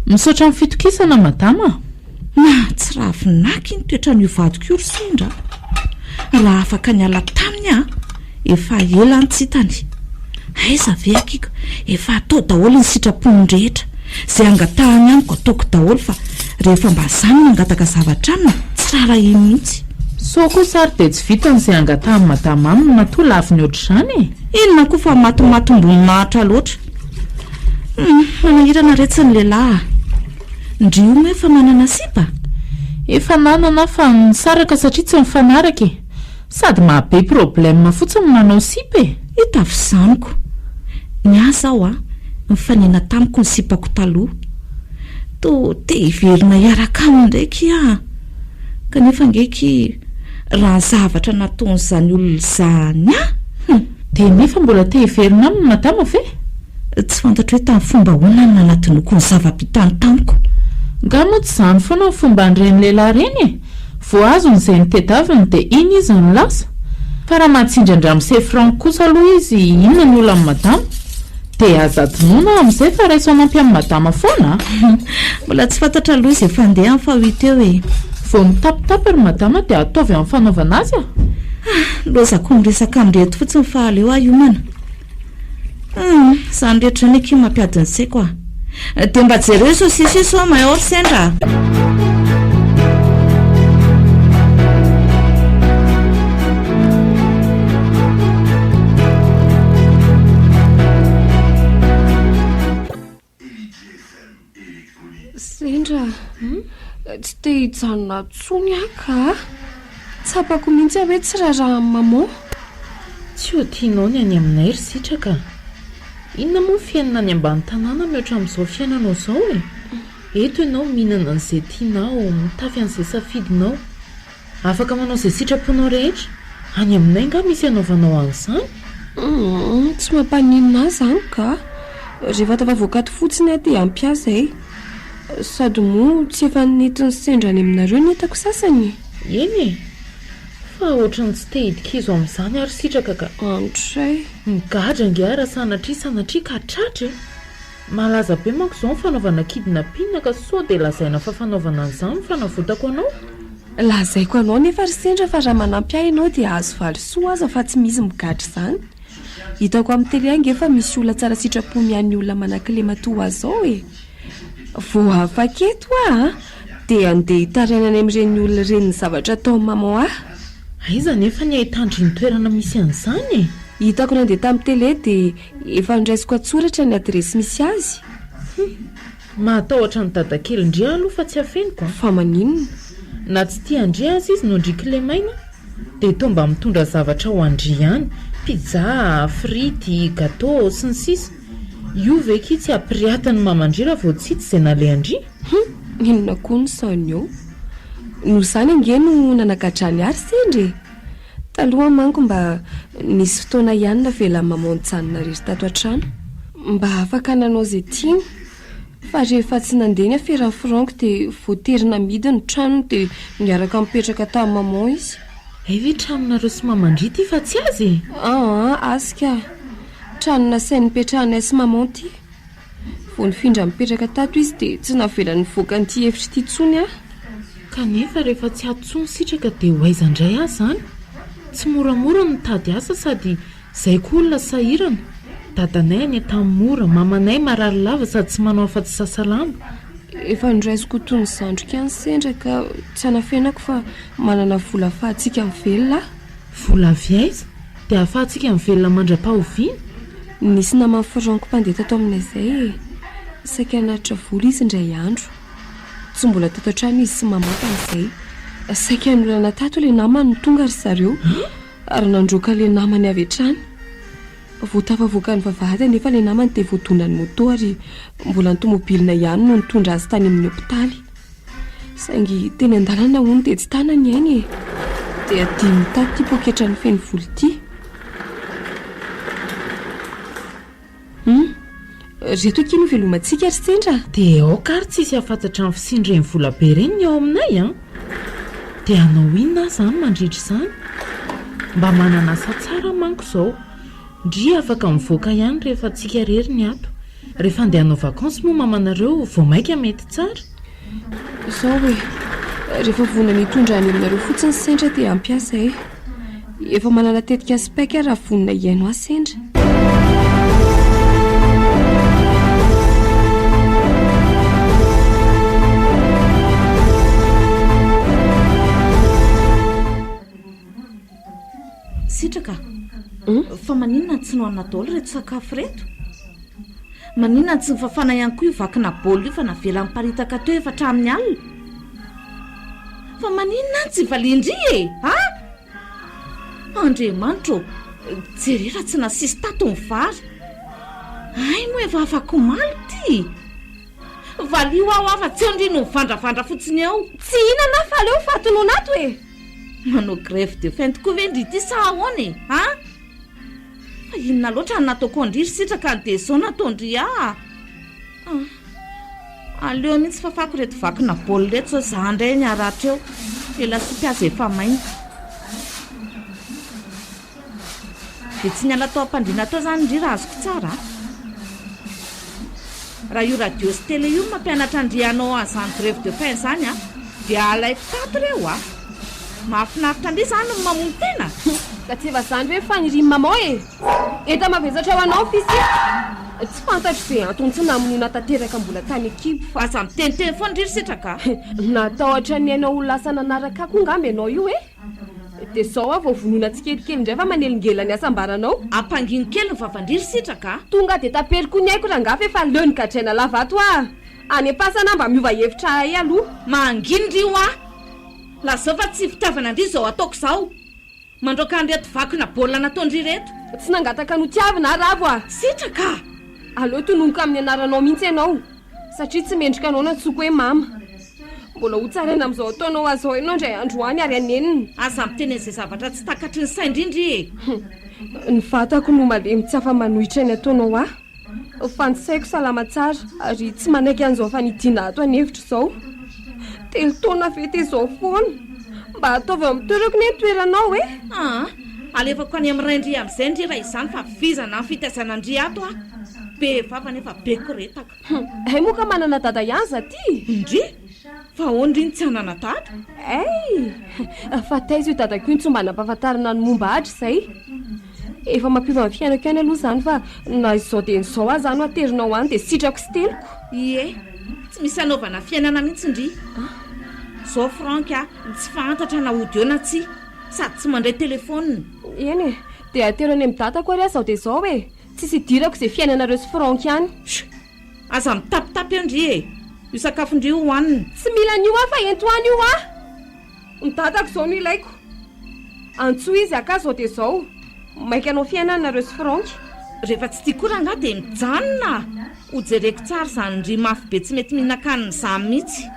Misaotra amin'ny fitokisana madama. Nahatsiravina aky ny toetran'io vadiko io ry sendra a! Raha afaka niala taminy aho, efa ela ny tsy hitany. Aiza ve aky ka, efa atao daholo ny sitrapony rehetra. Izay angatahany amiko ataoko daholo fa rehefa mba za no mangataka zavatra aminy, tsy raharahiany mihitsy. Sao kosa ary dia tsy vitany izay angatahan'i madama aminy matoa laviny ohatr'izany e! Inona koa fa matimatim-boninahitra loatra. Hum, manahirana retsy ny lehilahy a! Ndry io moa efa manana sipa? Efa nanana aho fa nisaraka satria tsy nifanaraka e! Sady maha be problème fotsiny ny manao sipa e! Hita avy izany ko! Ny ahy zao a, nifanena tamiko ny sipako taloha. Toa te hiverina hiaraka aminy indray ki aho. Kanefa ange ki raha ny zavatra nataon'izany olona izany ahy, hum! Dia nefa mbola te hiverina aminy madama ve? Tsy fantatro hoe tamin'ny fomba ahoana no nanadinoako ny zava-bitany tamiko. Nga moa tsy izany foana ny fomban'ireny lehilahy ireny e! Vao azony izay notedaviny dia iny izy no lasa. Fa raha mahatsindry an-dramose Franck kosa aloha izy inona ny olan'i madama? Dia aza adinoina aho amin'izay fa raiso hanampy an'i madama foana a! Mbola tsy fantatra aloha izay fandehany fa ho hita eo e! Vao mitapitapy ry madama dia ataovy amin'ny fanaovana azy a! Ah! Lozako miresaka amin'ireto fotsiny fa aleo aho hiomana. Humm, izany rehetra izany akia mampiady ny saiko ah. Dia mba jereo io saucisse io sao mayor sendra ah. Sendra a! Tsy te hijanona ato intsony aho ka! Tsapako mihitsy aho hoe tsy raharahan'i maman. Tsy ho tianao ny any aminay ry Sitraka a! Inona moa ny fiainana any ambany tanàna mihoatra amin'izao fiainanao izao e? Eto ianao mihinana an'izay tianao, mitafy an'izay safidinao. Afaka manao izay sitraponao rehetra. Any aminay angaha misy anaovanao an'izany? Humm, tsy mampaninona ahy izany ka! Rehefa tafavoaka ato fotsiny aho dia ampy ahy izay. Sady moa tsy efa nentin'i Sendra any aminareo ny entako sasany e! Eny e! Fa ohatran'ny tsy te hidi-kizo amin'izany aho ry Sitraka ka! Andray! Migadra ange aho raha sanatria sanatria ka tratra e! Malaza be manko izao ny fanaovana kidnapping ka sao dia lazaina fa fanaovana an'izany no fanavotako anao? Lazaiko anao nefa ry Sendra fa raha manampy ahy ianao dia azo valisoa aza fa tsy misy migadra izany. Hitako amin'ny télé ange fa misy olona tsara sitrapo miahy ny olona manan-kilema toa azy izao e! Vao afaka eto aho dia andeha hitaraina any amin'ireny olona ireny ny zavatra ataon'i maman ahy. Aiza anefa ny ahitandry ny toerana misy an'izany e? Hitako nandeha tamin'ny télé dia Efa noraisiko an-tsoratra ny adiresy misy azy. Hum! Mahatahotra an'i dadakely-ndry aho aloha fa tsy afeniko an! Fa maninona? Na tsy tia an-dry aza izy no ndry kilemaina dia toa mba mitondra zavatra ho an-dry ihany, pizza, frity, gateau, sy ny sisa Io ve ki tsy ampiriatin'ny maman-dry raha vao tsy hita izay nalehan-dry? Hum! Inona koa no sainy eo? Noho izany ange no nanagadrany ahy ry sendra e! Taloha manko mba nisy fotoana ihany navelan'i maman nijanona irery tato an-trano. Mba afaka nanao izay tiany. Fa rehefa tsy nandeha ny aferan'i Franck dia voatery namidy ny tranony dia niaraka nipetraka tamin'i maman izy. Hay ve tranonareo sy maman-dry ity fa tsy azy e? Aa, azy ka. Trano nasainy nipetrahanay sy maman ity. Vao nifindra nipetraka tato izy dia tsy navelany nivoaka an'ity efitra ity intsony aho. Kanefa rehefa tsy ato intsony sitraka dia ho aiza indray aho izany? Tsy moramora ny mitady asa sady izay koa olona sahirana. Dadanay any Antanimora, mamanay marary lava sady tsy manao afa-tsy sasa lamba. Efa noraisiko ho toy ny zandriko ihany sendra ka tsy anafenako fa manana vola afahantsika mivelona aho. Vola avy aiza? Dia ahafahantsika mivelona mandra-pahoviana? Nisy naman'i Franck mpandeha tato aminay izay e! Saika hanatitra vola izy indray andro. Tsy mbola tato an-trano izy sy maman tamin'izay. Saika hanolana tato ilay namany no tonga ry zareo ary nandroaka ilay namany avy hatrany. Vao tafavoaka ny vavahady anefa ilay namany dia voadonan'ny moto ary mbola ny tomobilina ihany no nitondra azy tany amin'ny hopitaly. Saingy teny an-dalana hono dia tsy tana ny ainy e! Dia adinony tato ity poketrany feno vola ity. Hum! Reto akia no velomantsika ry Sendra a! Dia aoka ary tsy hisy hahafantatra ny fisian'ireny vola be ireny ny ao aminay an! Dia hanao inona aho izany mandritra izany? Mba manana asa tsara aho manko izao. Ndry afaka mivoaka ihany rehefa tsika irery ny ato. Rehefa handeha hanao vacances moa mamanareo vao maika mety tsara. Izao e! Rehefa vonona ny hitondra any aminareo fotsiny Sendra dia hampiasa e! Efa manana tetika sy paika aho raha vonona hihaino ahy Sendra. Sitraka a! Fa maninona no tsy nohanina daholo ireto sakafo ireto? Maninona no tsy nofafana ihany koa io vakina baolina io fa navela niparitaka teo efa hatramin'ny alina? Fa maninona no tsy valian-dry e? A! Andriamanitra ô! Jereo raha tsy nasisy tato ny vary! Hay moa efa afak'omaly ity! Valio aho aho fa tsy eo ndry no mivandravandra fotsiny eo! Tsy hihinana aho fa aleo fatinona ato e! Manao grève de faim tokoa ve ndry ity sa ahoana e? A! Fa inona loatra no nataoko an-dry ry sitraka dia izao nataon-dry ahy? Ah! Aleo mihitsy fafako ireto vakina baolina ireto sao izaho indray ny haratra eo. Ilay lasopy aza efa maina. Dia tsy niala tao am-pandriana tao izany ndry raha azoko tsara a! Raha io radio sy télé io no mampianatra an-dry hanao an'izany grève de faim izany a, dia alaiko tato ireo a! Mahafinaritra an-dry izany ny mamono tena? Ka tsy efa izany ve ny fanirian'i maman e! Enta-mavesatra ho anao fils a! Tsy fantatro izay antony tsy namonoana tanteraka mbola tany an-kibo fa. Aza miteniteny foana ndry ry Sitraka a! Natahotra ny ainao ho lasa nanaraka ahy koa ngamba ianao io e! Dia izao aho vao vonoina tsikelikely indray fa manelingelina ny hasambaranao. Ampangino kely ny vavan-dry ry Sitraka a! Tonga dia tapero koa ny aiko rangahy fa efa leo ny gadraina lava ato aho. Any am-pasana aho mba miova hevitra ahay aloha. Manginy ry hoa! Lazao fa tsy fitiavana an-dry izao ataoko izao. Mandroaka an'ireto vakina baolina nataon-dry ireto. Tsy nangataka notiavina aho Ravo a! Sitraka a! Aleo tononiko amin'ny anaranao mihitsy ianao satria tsy mendrika anao nantsoiko hoe mama. Mbola ho tsaraina amin'izao ataonao azy izao ianao indray andro any ary hanenina. Aza miteny an'izay zavatra tsy takatry ny sain-dry ndry e! Ny vatako no malemy tsy afa-manohitra ny ataonao ahy. Fa ny saiko salama tsara ary tsy manaiky an'izao fanidiana ato an'efitra izao. Telo taona ve dia izao foana? Mba ataovy eo amin'ny toerako anie ny toeranao e! Aa! Alefako any amin'ny rain-dry amin'izay ndry raha izany fa vizana amin'ny fitaizana an-dry ato aho. Be vava nefa be koretaka. Hay moa ka manana dada ihany za ty! Ndry! Fa ahoana ndry no tsy hanana dada? Hay! Fa taiza io dadako io no tsy mba nampahafantarina ny momba ahy hatrizay? Efa mampiova ny fiainako ihany aloha izany fa na izao dia izao aza no aterinao any dia sitrako sy teliko. Ie, tsy misy anaovana fiainana mihitsy ndry. Izao Franck a, tsy fantatra na hody eo na tsia, sady tsy mandray telefaonina. Eny e, dia atero any amin'ny dadako ary aho izao dia izao e! Tsisy idirako izay fiainanareo sy Franck any. Chut! Aza mitapitapy eo ndry e! Io sakafon-dry io hohanina. Tsy mila an'io aho fa ento any io aho! Ny dadako izao no ilaiko. Antsoy izy haka izao dia izao. Maika hanao fiainana nareo sy Franck. Rehefa tsy tia koa rangahy dia mijanona! Ho jereko tsara izany ndry mafy be tsy mety mihinan-kanina izany mihitsy.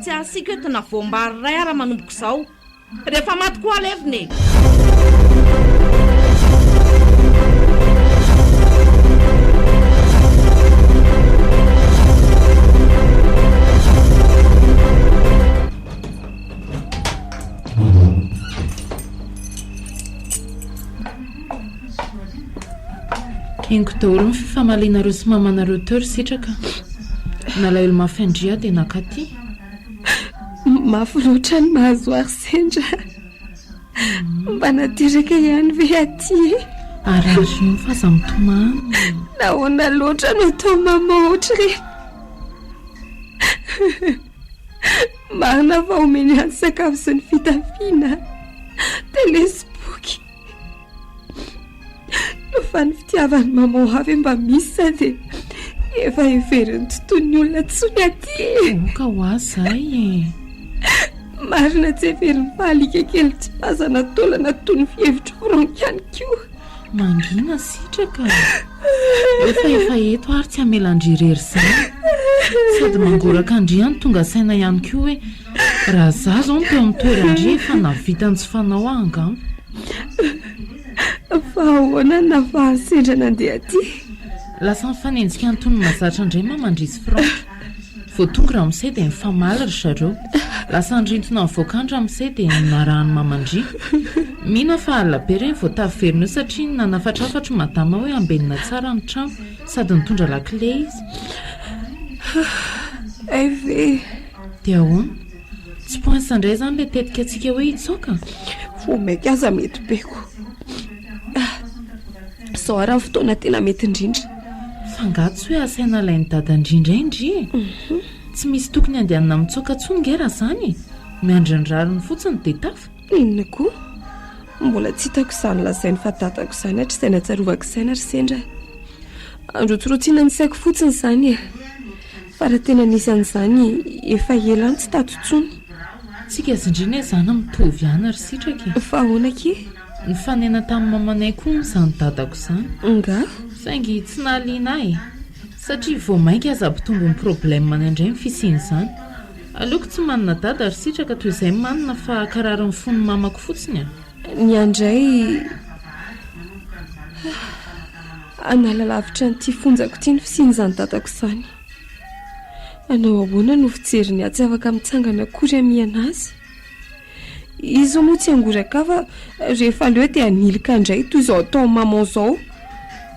Tsy asiako eto na voam-bary iray ara manomboka izao. Rehefa maty koa alevina e! Henoko daholo ny fifamalianareo sy mamanareo teo ry Sitraka. Nalahelo mafy an-dry aho dia nakaty. Mafy loatra ny mahazo ahy ry Sendra. Mba nateraka ihany ve aty e? Harary io fa aza mitomany. Nahoana loatra no atao mama ohatr'ireny? Marina fa omeny ahy ny sakafo sy ny fitafiana, tele sy boky. Fa ny fitiavan'i maman ahy ve mba misy sa dia efa heverin'ny tontolon'ny olona intsony aty e? Oka ho ahy izay e! Marina tsy heveriny fa alika kely tsy pazana taolana toy ny fihevitr'i Franck ihany koa. Mangina sitraka a! Efa efa eto ary tsy hamela an-dry irery izany. Sady mangoraka an-dry any tonga saina ihany koa hoe raha za izao no teo amin'ny toeran-dry efa nahavita ny tsy fanao aho angamba. Fa ahoana no nahafahan'i Sendra nandeha aty? Lasa nifanenjika antonony mazatra indray maman-dry sy Franck. Vao tonga ramose dia nifamaly ry zareo. Lasa nirintona nivoaka any ramose dia narahan'i maman-dry. Mino aho fa alina be ireny vao tafaverina eo satria nanafatrafatry madama hoe ambenina tsara ny trano sady nitondra lakile izy. Hay ve? Dia ahoana? Tsy poince indray izany ilay tetika antsika hoe hitsoaka? Vao mainka aza mety be ko. Izao ary ny fotoana tena mety indrindra. Fa angaha tsy hoe asaina alain'i dada ndry indray ndry e? Tsy misy tokony handehanana mitsoaka intsony nge raha izany e! Miandry ny rariny fotsiny dia tafa. Inona koa? Mbola tsy hitako izany lazainy fa dadako izany hatrizay nahatsiarovako saina ry sendra a! Androtsirotsiana ny saiko fotsiny izany e! Fa raha tena nisy an'izany efa ela aho no tsy tato intsony. Tsika sy ndry ne zany mitovy ihany ry sitraka e! Fa ahoana akia? Nifanena tamin'ny mamanay koa hono izany dadako izany. Nga? Saingy tsy nahaliana ahy e! Satria vao mainka aza hampitombo ny problème-ny indray ny fisian'izany. Aleoko tsy manana dada ry sitraka toy izay manana fa hankarary ny fon'ny mamako fotsiny a! Ny ahy indray hanala lavitra an'ity fonjako ity ny fisian'izany dadako izany. Hanao ahoana no fijeriny ahy tsy afaka mitsangana akory hamihana azy? Izy moa tsy hangoraka fa rehefa leo dia hanilika indray toy izao ataon'i maman izao.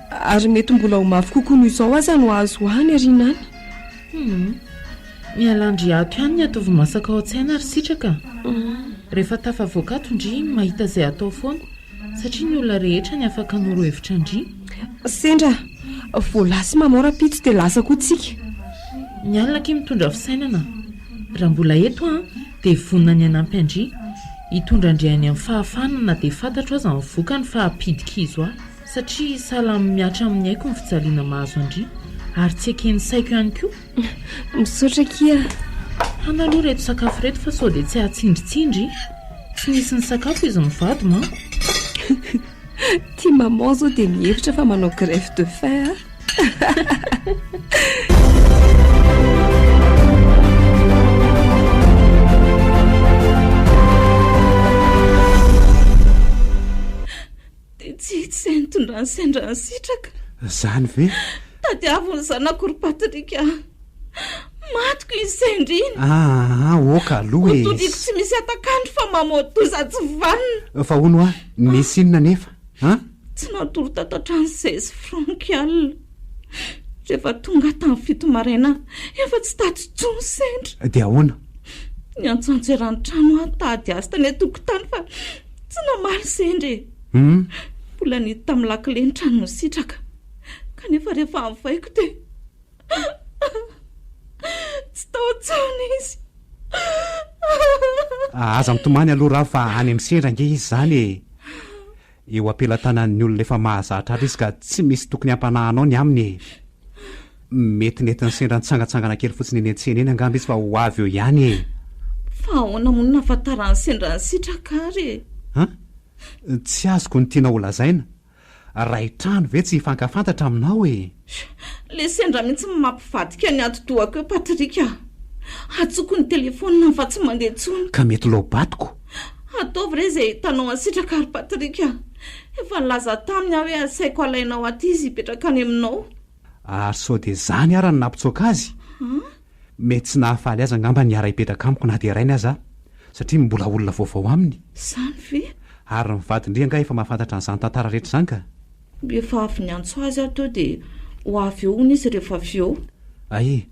Ary mety mbola ho mafy kokoa noho izao aza no hahazo ahy any aoriana any. Hum. Mialà ndry ato ihany ny ataovy masaka ao an-tsaina ry sitraka a. Rehefa tafavoaka ato ndry mahita izay atao foana satria ny olona rehetra ny afaka hanoro hevitra ndry. Sendra vao lasa i maman rahampitso dia lasa koa tsika. Ny alina akia mitondra fisainana. Raha mbola eto aho dia vonona ny hanampy an-dry, hitondra an-dry any amin'ny fahafahana na dia fantatro aza ny vokany fa hampidi-kizo ahy, satria sahala amin'ny mihatra amin'ny aiko ny fijaliana mahazo an-dry, ary tsy eken'ny saiko ihany koa. Misaotra akia a! Hano aloha ireto sakafo ireto fa sao dia tsy hahatsindritsindry. Tsy nisy nisakafo izy mivady manko. Ity maman zao dia mihevitra fa manao grève de faim aho. Dia tsy hita izay nitondrany sendra ny sitraka. Izany ve? Tadiavo ny zanako ry Patrick a! Matiko iny sendra iny. Aa, ok aloha e. Hotodiako tsy misy hatak'andro fa mamoa-doza tsy vanona. Fa hono hoa, nisy inona anefa? An? Tsy natory tato an-trano seize francs alina. Rehefa tonga aho tamin'ny fito maraina, efa tsy tato intsony sendra. Dia ahoana? Niantsoantso eran'ny trano aho nitady azy tany an-tokotany fa tsy namaly sendra e. Hum. Mbola nihidy tamin'ny lakile ny trano nisitraka. Kanefa rehefa havaiko dia tsy tao intsony izy. Aza mitomany aloha Ravo fa any amin'ny sendra ange izy izany e. Eo am-pelatanan'ny olona efa mahazatra azy izy ka tsy misy tokony hampanahy anao ny aminy e! Mety nentiny sendra nitsangantsangana kely fotsiny eny an-tsena eny angamba izy fa ho avy eo ihany e! Fa ahoana moa no nahafantaran'i sendra an'i Sitraka ary e? An? Tsy azoko ny tianao holazaina. Ray trano ve tsy hifankafantatra aminao e? Le sendra mihitsy no mampivadika ny atidohako eo Patrick a! Atsoko ny telephone fa tsy mandeha intsony. Ka mety loa-batoko. Ataovy re izay hitanao an'i Sitraka ry Patrick a! Efa nilaza taminy aho hoe asaiko alainao aty izy hipetraka any aminao. Ary sao dia izany ara no nampitsoaka azy? Mety tsy nahafaly azy angamba ny hiara-hipetraka amiko na dia rainy aza aho, satria mbola olona vaovao aminy. Izany ve? Ary ny vadin-dry angaha efa mahafantatra an'izany tantara rehetra izany ka? Efa avy niantso azy aho teo dia ho avy eo hono izy rehefa avy eo. Ay,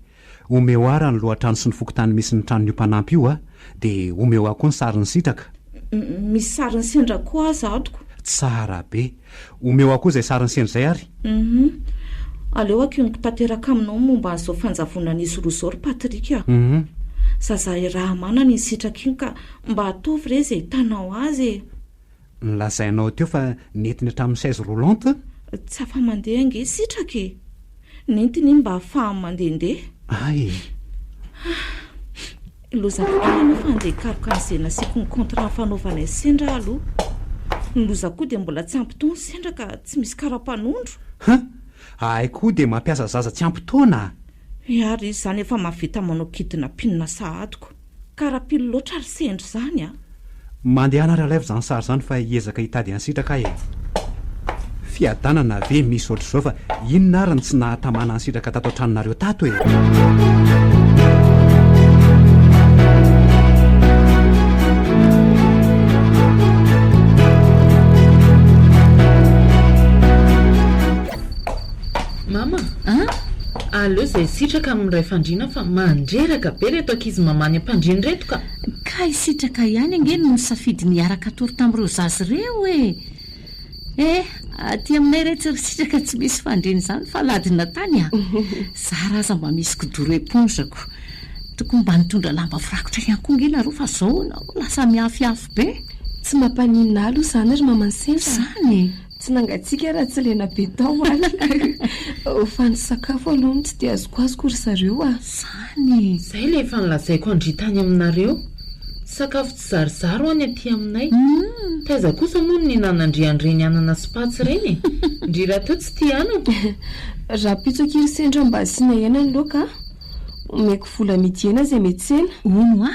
omeo ahy raha ny lohatrano sy ny fokontany misy ny tranon'io mpanampy io a! Dia omeo ahy koa ny sarin'i Sitraka. Misy sarin'i Sendra koa aza atoko. Tsara be! Omeo ahy koa izay sarin'i Sendra izay ary. Hum. Aleo akiniko tanteraka aminao ny momba an'izao fanjavonan'izy roa izao ry Patrick a! Hum. Zaza iraha-manana iny Sitraka iny ka mba ataovy re izay hitanao azy e! Nolazainao teo fa nentiny hatramin'ny chaise roulante? Tsy afa-mandeha ange Sitraka e! Nentiny iny mba hahafahany mandehandeha. Hay e! Ah! Lozako kely aloha fa handeha hikaroka an'izay nasiako ny contrat nifanaovanay sendra aho aloha. Ny loza koa dia mbola tsy ampy taona sendra ka tsy misy kara-panondro. Huh! Ahay koa dia mampiasa zaza tsy ampy taona a! Ary izy izany efa mahavita manao kidnapping sahady ko. Karapilo loatra ry sendra izany a! Mandehana ary alaivo izany sary izany fa hiezaka hitady an'i Sitraka aho e! Fiadanana ve misy ohatr'izao fa inona ary no tsy nahatamana an'i Sitraka tato an-tranonareo tato e? Mama a! Aleo izay sitraka amin'ny ray fandriana fa mandreraka be reto ankizy mamany am-pandriana ireto ka! Ka i Sitraka ihany ange no nisafidy ny hiaraka hatory tamin'ireo zaza ireo e! Eh! Aty aminay re tsy ry Sitraka tsy misy fandriana izany fa ladina tany a! Zara aza mba misy kidoro éponge ko! Tokony mba nitondra lamba firakotra ihany koa ange nareo fa zao lasa miafiafy be! Tsy mampaninona ahy aloha izany ry maman'i Sendra a! Izany e! Tsy nangatsiaka raha tsy lena be tao alina. Fa ny sakafo aloha no tsy dia azokoazoko ry zareo a! Zany e! Zay ilay efa nolazaiko an-dry tany aminareo. Sakafo tsy zarizary ho any aty aminay. Taiza kosa moa no nihinanan-dry an'ireny anana sy patsy ireny e? Ndry rahateo tsy tia anana. Rahampitso akia ry sendra mba asiana hena ny laoka a! Omeko vola amidy hena izay miantsena. Hono hoa!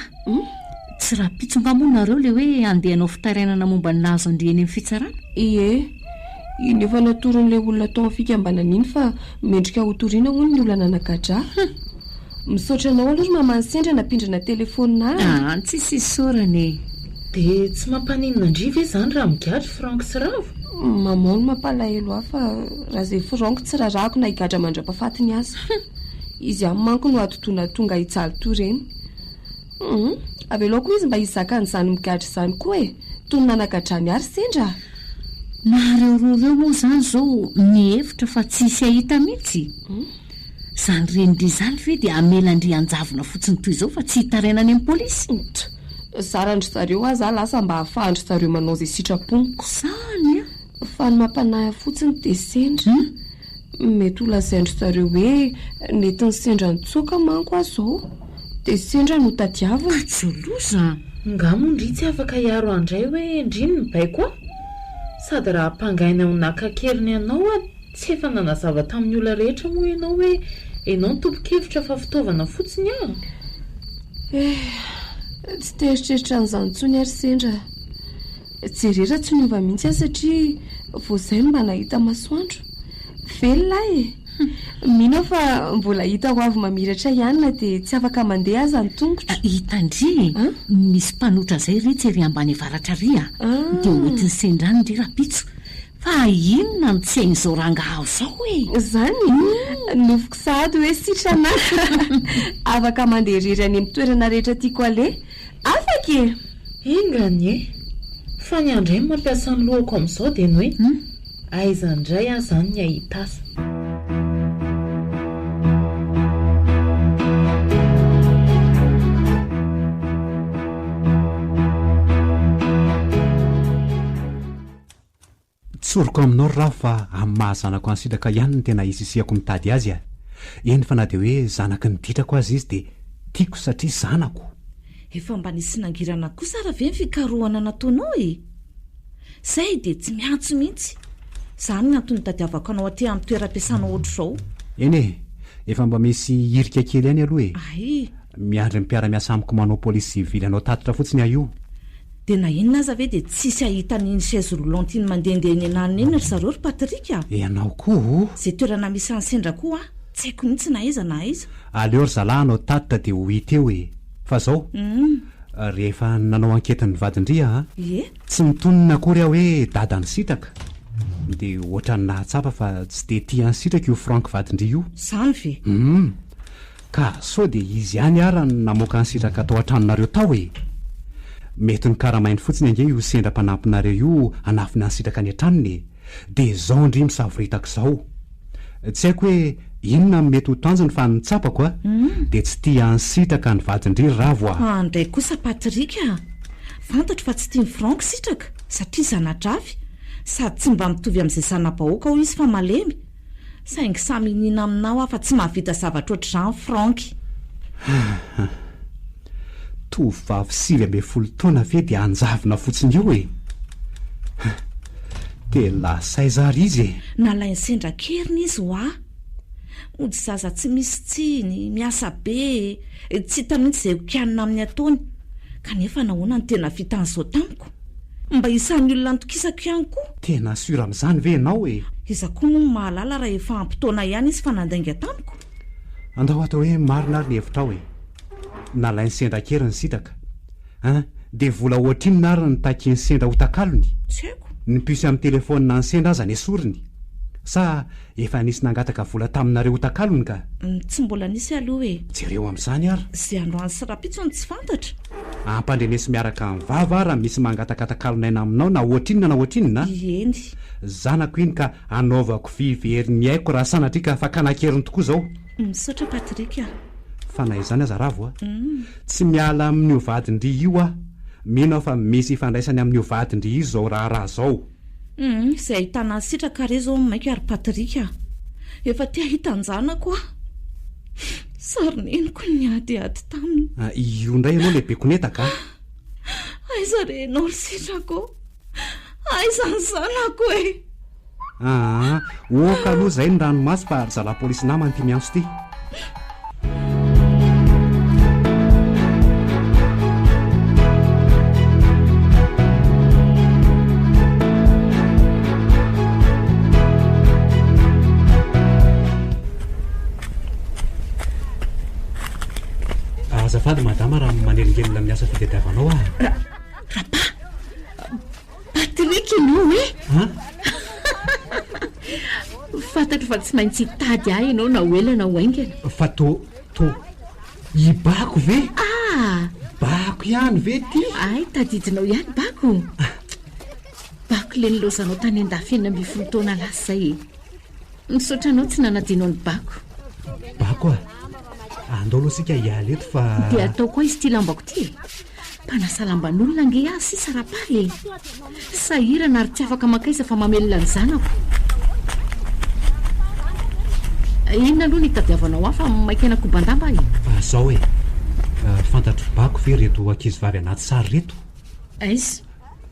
Tsy rahampitso angaha moa nareo le hoe handeha hanao fitarainana momba ny nahazo an-dry eny amin'ny fitsarana? Ie. Iny efa natoron'ilay olona tao amin'ny fikambanana iny fa mendrika hotoriana hono ny olona nanagadra ahy. Misaotra anao aloha ry maman'i Sendra nampindrana telefaonina ahy a! Aa tsisy isaorana e! Dia tsy mampaninona an-dry ve izany raha migadra Franck sy Ravo? Maman no mampalahelo ahy fa raha izay Franck tsy rarahako na higadra mandra-pahafatiny aza. Izy ihany manko no atidoha nahatonga ahy hijaly toy ireny. Humm, avelao koa izy mba hizaka an'izany migadra izany koa e! Toy ny nanagadrany ahy ry sendra a! Nareo roa ireo moa izany izao mihevitra fa tsy hisy hahita mihitsy? Izany renin-dry izany ve dia hamela an-dry hanjavona fotsiny toy izao fa tsy hitaraina any amin'ny polisy? Tch! Zaran-dry zareo aza aho lasa mba hahafahan-dry zareo manao izay sitrapony. Izany an! Fa ny mampanahy ahy fotsiny dia sendra. Mety ho lazain-dry zareo hoe nentin'i Sendra nitsoaka manko aho izao, dia Sendra no tadiaviny. Ka tsy ho loza an! Nga moa ndry tsy afaka hiaro andray hoe ndry no nibaiko ahy? Sady raha ampangaina ho naka an-keriny anao aho tsy efa nanazava tamin'ny olona rehetra moa ianao hoe ianao no tompon-kevitra fa fitaovana fotsiny aho? Eh! Tsy te hieritreritra an'izany intsony aho ry Sendra a! Jereo raha tsy niova mihitsy aho satria vao izay no mba nahita masoandro. Velona aho e! Mino aho fa mbola hita ho avy mamiratra ihany na dia tsy afaka mandeha aza ny tongotro. Hitan-dry e! Misy mpanotra izay retsy ery ambany avaratra ary a! Dia ho entin'i Sendra any ndry rahampitso. Fa inona no tsy hain'izao rangahy ao izao e! Izany? Nofiko sahady hoe sitrana aho! Afaka mandeha irery any amin'ny toerana rehetra tiako aleha. Afaka e! Enga anie! Fa ny ahy indray no mampiasa ny lohako amin'izao dia ny hoe aiza indray aho izany ny hahita asa. Tsoriko aminao ry Ravo fa amin'ny maha zanako an'i Sitraka ihany no tena isisihako mitady azy a! Eny fa na dia hoe zanaky ny ditrako aza izy dia tiako satria zanako. Efa mba nisy nangirana kosa ara ve ny fikarohana nataonao e? Zay dia tsy miantso mihitsy. Zany ny antony nitadiavako anao aty amin'ny toeram-piasana ohatr'izao. Eny e! Efa mba misy hirika kely ihany aloha e! Ay! Miandry ny mpiara-miasa amiko manao polisy sivily hanao tatitra fotsiny aho io. Dia na inona aza ve dia tsisy hahita an'iny chaise roulante iny mandehandeha eny an'alina eny ry zareo ry Patrick a! Ianao koa o! Izay toerana misy an'i Sendra koa an, tsy haiko mihitsy na aiza na aiza. Aleo ry zalahy hanao tatitra dia ho hita eo e! Fa zao, rehefa nanao enquête ny vadin-dry aho an, Ie? tsy nitonona akory aho hoe dadan'i Sitraka, dia ohatran'ny nahatsapa fa tsy dia tia an'i Sitraka io Franck vadin-dry io. Izany ve? Hum! Ka sao dia izy ihany ara no namoaka an'i Sitraka tao an-tranonareo tao e? Mety nokaramainy fotsiny ange io sendra mpanampinareo io hanafina an'i Sitraka any an-tranony e! Dia izao ndry misavoritaka izao. Tsy haiko hoe inona no mety ho tanjony fa ny tsapako a! dia tsy tia an'i Sitraka ny vadin-dry ry Ravo a! Fa ndray kosa Patrick a! Fantatro fa tsy tian'i Franck Sitraka satria zana-drafy, sady tsy mba mitovy amin'izay zana-bahoaka hoy izy fa malemy. Saingy samy iniana aminao aho fa tsy mahavita zavatra ohatr'izany Franck. Hum. Tovovavy 19 taona ve dia hanjavona fotsiny eo e? Dia lasa aiza ary izy e? Nalain'i Sendra an-keriny izy hoa. Mody zaza tsy misy tsiny, miasa be, tsy hita mihitsy izay hokianina amin'ny ataony. Kanefa nahoana no tena vitan'izao tamiko? Mba isan'ny olona nitokisako ihany koa. Tena sûr amin'izany ve ianao e? Iza koa moa no mahalala raha efa ampy taona ihany izy fa nandainga tamiko? Andao atao hoe marina ary ny hevitrao e! Nalain'i Sendra an-keriny Sitraka. An! Dia vola ohatrinona ary no takian'i Sendra ho takalony? Tsy haiko. Ny puce amin'ny telefaonina an'i Sendra aza nesoriny. Sa efa nisy nangataka vola taminareo ho takalony ka? Tsy mbola nisy aloha e! Jereo amin'izany ary. Izay androany sy rahampitso no tsy fantatra. Ampandreneso miaraka amin'ny vava ary raha misy mangataka takalon'aina aminao na ohatrinona na ohatrinona a! Eny. Zanako iny ka anaovako vy very ny aiko raha sanatria ka fakana an-keriny tokoa izao. Misaotra Patrick a! Fa na izany aza Ravo a! Tsy miala amin'io vadin-dry io aho. Mino aho fa misy ifandraisany amin'io vadin-dry io izao raharaha izao. Humm, izay ahitana azy sitraka re izao maika ry Patrick a! Efa te hahita an-janako aho. Sary neniko ny niadiady taminy. Io indray ianao ilay be konetaka a! Aiza re ianao ry sitraka ô? Aiza ny zanako e? Aa, ok aloha izay ny ranomaso fa ry zalahy polisy namana ity miantso ity. Azafady madama raha manelingelina amin'ny asa fitadiavanao aho. Rapa! Patrick ianao e! An? Fantatro fa tsy maintsy hitady ahy ianao na ho ela na ho haingana. Fa to, to, i Bako ve? Ah! Bako ihany ve ity? Hay, tadidinao ihany Bako. Bako ilay nilaozanao tany an-dafy 16 taona lasa izay e. Misaotra anao tsy nanadino an'i Bako. Bako a! Andao aloha isika hiala eto fa. Dia ataoko aiza ity lambako ity e? Mpanasa lamban'olona ange aho sisa Rapala e! Sahirana ary tsy afaka mankaiza fa mamelona ny zanako. Inona aloha no itadiavanao ahy fa maika hanakoban-damba aho e? Zao e! Fantatr'i Bako ve ireto ankizivavy anaty sary ireto? Aiza?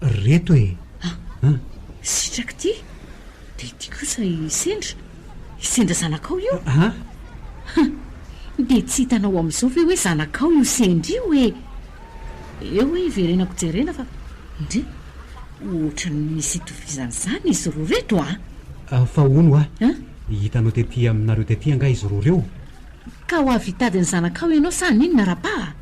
Ireto e! Ah! Sitraka ity! Dia ity kosa i Sendra? I Sendra zanakao io? An? Hum! Dia tsy hitanao amin'izao ve hoe zanakao io Sendra io e? Eo hoe hiverenako jerena fa ndry! Ohatran'ny misy itovizany izany izy roa ireto an! Fa hono hoa, hitanao tety aminareo tety angaha izy roa ireo? Ka ho avy hitady ny zanakao ianao sa haninona Rapa a?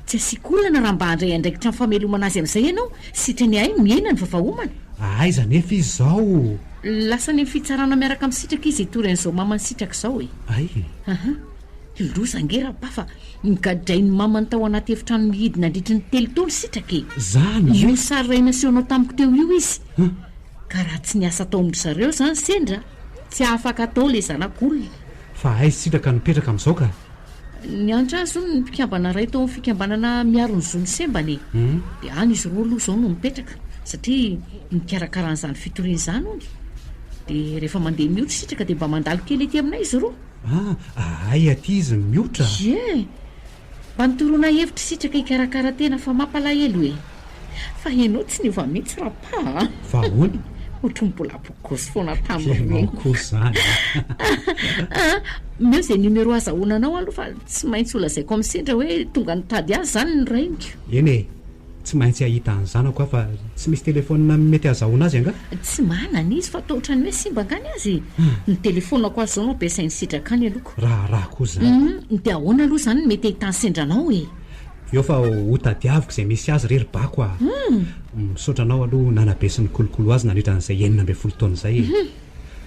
Tsy asiako olana raha mba handray andraikitra amin'ny famelomana azy amin'izay ianao, sitrany ahay mihena ny vavaomana. Aiza anefa izy izao? Lasa any amin'ny fitsarana miaraka amin'i Sitraka izy hitory an'izao maman'i Sitraka izao e. Ay e. Aha. Loza ange Rapa fa nogadrain'ny mamany tao anaty efitrano mihidy nandritry ny telo taona Sitraka e. Zany ve? Io sary iray nasehonao tamiko teo io izy. Hum. Ka raha tsy niasa tao amin-dry zareo izany sendra, tsy afaka tao ilay zanak'olona. Fa aiza Sitraka no mipetraka amin'izao ka? Niantra azy hono ny mpikambana iray tao amin'ny fikambanana miaro ny zon'ny sembana e! Dia any izy roa aloha izao no mipetraka satria mikarakara an'izany fitoriana izany hono. Dia rehefa mandeha miotra Sitraka dia mba mandalo kely ety aminay izy roa. Ah, hay aty izy miotra? Ie! Mba nitoroana hevitra Sitraka hikarakara tena fa mampalahelo e! Fa ianao tsy niova mihitsy Rapà a! Fa ahoana? Ohatry ny mbola bogosy foana tamin'ireny. Ianao koa izany a! Omeo izay numéro azahoana anao aloha fa tsy maintsy holazaiko amin'i Sendra hoe tonga nitady azy izany ny rainiko. Eny e! Tsy maintsy hahita ny zanako aho fa tsy misy telefaonina mety ahazahoana azy angaha? Tsy manana izy fa toa ohatran'ny hoe simba angaha ny azy e! Ny telefaonako aza izao no ampiasain'i Sitraka any aloha. Raharaha koa izany. Dia ahoana aloha izany no mety ahitan'i Sendra anao e? Eo fa ho tadiaviko izay misy azy re ry Bako a! Misaotra anao aloha nanabe sy nikolokolo azy nandritra an'izay 16 taona izay e!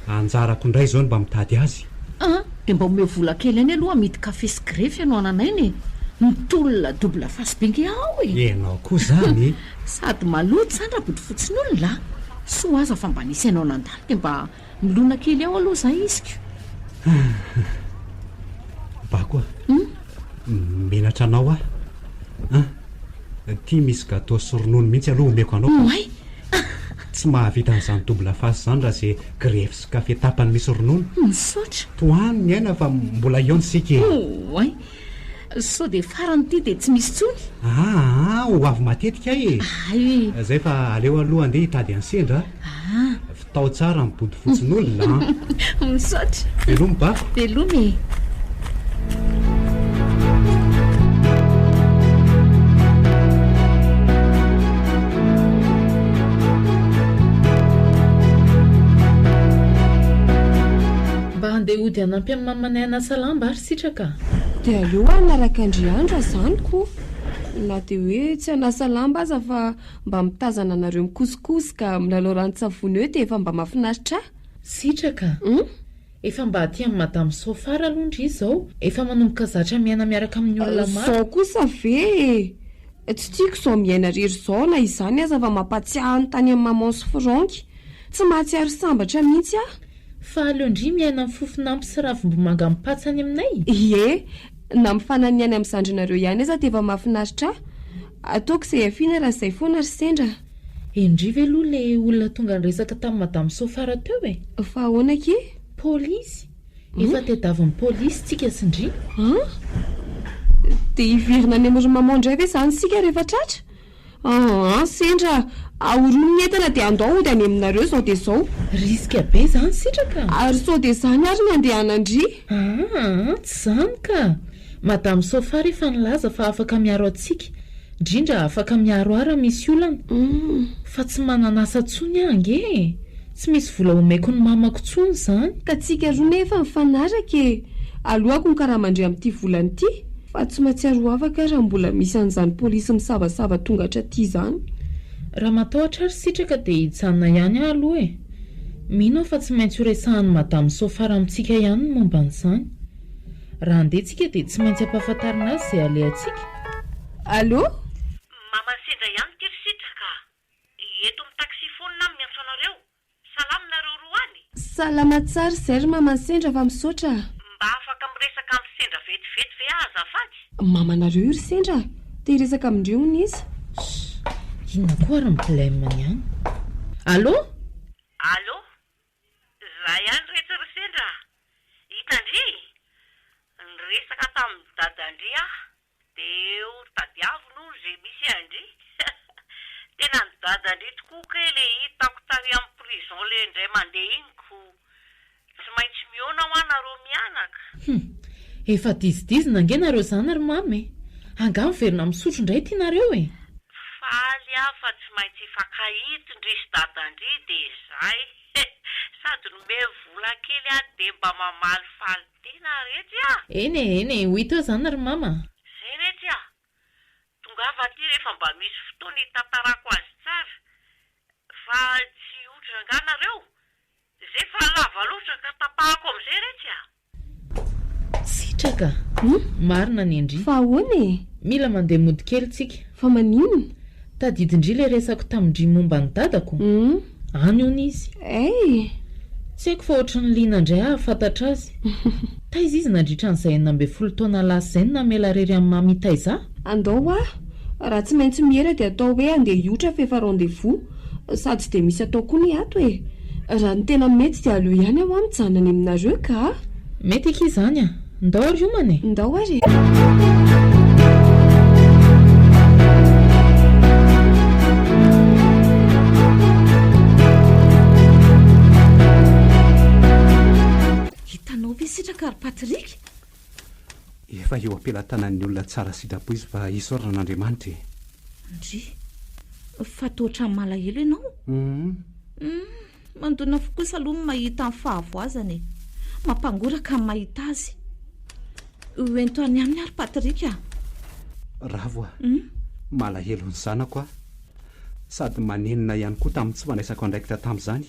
Anjarako indray izao ny mba mitady azy. An! Dia mba omeo vola kely ihany aloha amidy kafe sy grefy no ananaina e! Mitolona double face be nge ao e! Ianao koa izany e! Sady maloto izany Rabodofotsin'olona a! Soa aza fa mba nisy anao nandalo dia mba Milona kely ao aloha za iziko. Bako a! Menatra anao aho an! Ty misy gateau sy ronono mihitsy aloha omeko anao fa Oay! tsy mahavita an'izany double face izany raha ze grefy sy kafe tapany misy ronono. Misaotra. Tohano ny aina fa mbola hihaona isika e! Oay! Sao dia farany ity dia tsy misy intsony? Aa, ho avy matetika aho e! Hay! Zay fa aleo aloha andeha hitady an'i Sendra a! Aa! Vitao tsara ny bodofotsin'olona an! Misaotra! Veloma bako! Veloma e! Mba handeha hody hanampy an'i mamanay hanasa lamba ary sitraka a! Dia aleo hanaraka an-dry Andra izany ko! Na dia hoe tsy hanasa lamba aza fa mba mitazana anareo mikosokosoka, milalao ranon-tsavony eo dia efa mba mahafinaritra ahy. Sitraka a! Efa mba aty amin'i Madame Sofara aloha ndry izao, efa manomboka zatra miaina miaraka amin'ny olona maro. Izao kosa ve e! Tsy tiako izao miaina irery izao na izany aza fa mampatsiahy ny tany amin'i Maman sy Franck. Tsy mahatsiaro sambatra mihitsy aho. Fa aleo ndry miaina amin'ny fofon'ampy sy ravimbomanga mipatsa any aminay? Ie, na mifananiany amin'ny zandrinareo ihany aza dia efa mahafinaritra ahy. Ataoko izay hafiana raha izay foana ry sendra. Endry ve aloha le olona tonga niresaka tamin'i Madame Sofara teo e? Fa ahoana akia? Polisy! Efa tediavin'ny polisy tsika sy ndry. An? Dia hiverina any amin'i ry maman indray ve izany isika rehefa tratra? An, sendra ahorono ny entana dia andao hody any aminareo izao dia izao. Risque be izany sitraka a! Ary sao dia izany ary ny andehanan-dry? Aa, tsy izany ka! Madame Sofara efa nilaza fa afaka miaro antsika. Ndrindra afaka miaro ahy raha misy olana. Fa tsy manana asa tsony aho ange e! Tsy misy vola omeko ny mamako tsony izany. Ka tsika roa nefa mifanaraka e! Aloako ny karaman-dry amin'ity volana ity fa tsy mahatsiaro ho afaka aho raha mbola misy an'izany polisy misavasava tonga hatraty izany. Raha matahotra ary sitraka dia hijanona ihany aho aloha e! Mino aho fa tsy maintsy ho resahan'i Madame Sofara amintsika ihany ny momba an'izany. Raha handeha tsika dia tsy maintsy ampahafantarina azy izay alehantsika. Allô? Mama sendra ihany ity ry Sitraka a! Eto amin'ny taxi phone aho miantso anareo. Salama nareo roa any? Salama tsara izay ry mama sendra fa misaotra a! Mba afaka miresaka amin'i Sendra vetivety ve aho azafady? Mamanareo io ry Sendra a! Te hiresaka amin-dry hono izy. Ssss! Inona koa ary ny blème-ny any? Allô? Allô? Za ihany retsy ry Sendra a! Hitan-dry? Niresaka tamin'i dadan-dry aho dia ho tadiaviny hono izay misy an-dry. Tena ny dadan-dry tokoa kay le hitako tary amin'ny prison le indray mandeha iny ko tsy maintsy mihaona hoa nareo mianaka. Hum! Efa dizidizina ange nareo zany ry mama e! Angaha miverina misotro indray ity nareo e! Faly aho fa tsy maintsy hifankahita ndry sy dadan-dry dia zay. Sady nomeny vola kely aho dia mba mamalifaly tena retsy a! Eny e, eny e, ho hita eo izany ry mama a! Zay retsy a! Tongava aty rehefa mba misy fotoana hitantarako azy tsara fa tsy hihotra angaha nareo? Zay fa lava loatra ka tapahako amizay retsy a! Sitraka a! Marina ny an-dry. Fa ahoana e? Mila mandeha mody kely tsika. Fa maninona? Tadidin-dry ilay resako tamin-dry momba ny dadako? Any hono izy. Hay! Tsy haiko fa ohatry ny liana indray hahafantatra azy. Taiza izy nandritra an'izay 16 taona lasa izay no namela rery an'i Mamy hitaiza ahy? Andao hoa! Raha tsy maintsy miera dia atao hoe andeha hiotra f'efa rendez-vous. Sady tsy dia misy atao koa ny ato e! Raha ny tena mety dia aleo ihany aho mijanona any aminareo ka! Mety akia izany a! Ndao ary homana e! Ndao ary e! Hitanao ve sitraka ry Patrick? Efa eo am-pelatanan'ny olona tsara sitrapo izy fa isaorana an'Andriamanitra e! Ndry! Fa toa ohatran'ny malahelo ianao? Hum. Hum, mandona fo kosa aloha ny mahita ny fahavoazana e! Mampangoraka ny mahita azy. Ho ento any aminy ary Patrick a! Ravo a! Malahelo ny zanako aho. Sady manenina ihany koa tamin'ny tsy fandraisako andraikitra tamin'izany.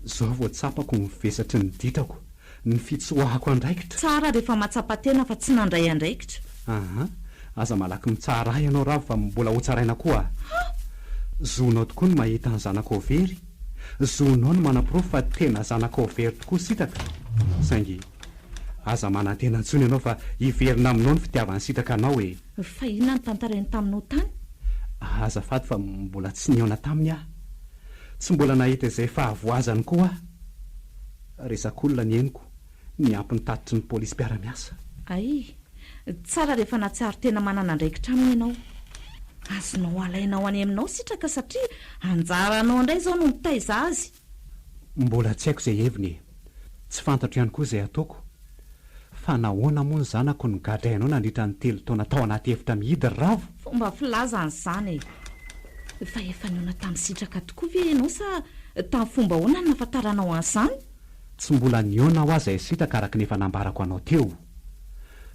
Izao vao tsapako ny vesatry ny ditrako. Ny fitsoahako andraikitra. Tsara rehefa mahatsapa tena fa tsy nandray andraikitra. Aha, aza malaky mitsara ahy ianao Ravo fa mbola hotsaraina koa ah. Zonao tokoa ny mahita ny zanakao very, zonao ny manaporofo fa tena zanakao very tokoa Sitraka, saingy aza manantena intsony ianao fa hiverina aminao ny fitiavan'i Sitraka anao e. Fa inona no tantarainy taminao tany? Azafady fa mbola tsy nihaona taminy aho. Tsy mbola nahita izay fahavoazany koa aho. Resak'olona ny henoko, niampy ny tatitry ny polisy mpiara-miasa. Hay! Tsara rehefa nahatsiaro tena manana andraikitra aminy ianao. Azonao alaina ho any aminao Sitraka satria anjaranao indray izao no mitaiza azy. Mbola tsy haiko izay heviny e! Tsy fantatro ihany koa izay hataoko. Fa nahoana moa ny zanako no gadrainao nandritra ny telo taona tao anaty efitra mihidy ry Ravo? Fomba filaza an'izany e! Fa efa nihaona tamin'i Sitraka tokoa ve ianao sa tamin'ny fomba ahoana no nahafantaranao an'izany? Tsy mbola nihaona aho aza i Sitraka araka ny efa nambarako anao teo.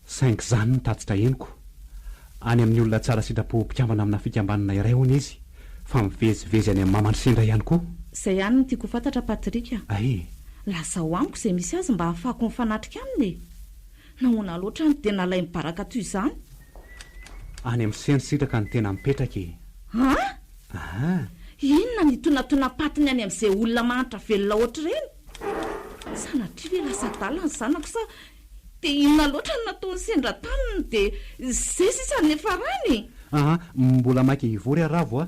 Saingy izany no tatitra henoko. Any amin'ny olona tsara sitrapo mpikambana amina fikambanana iray hono izy, fa mivezivezy any amin'ny mamany sendra ihany koa. Izay ihany no tiako ho fantatra Patrick a! Ay! Lazao amiko izay misy azy mba hahafahako mifanatrika aminy e! Nahoana loatra no dia nalainy baraka toy izany? Any amin'ny sendra sitraka no tena mipetraka e! An? Aha! Inona ny itonatonam-patiny any amin'izay olona mahantra velona ohatr'ireny? Sanatria ve lasa adala ny zanako sa Dia inona loatra no nataony sendra taminy dia izay sisa no niafarany e! Aa, mbola maika hivory aho Ravo a!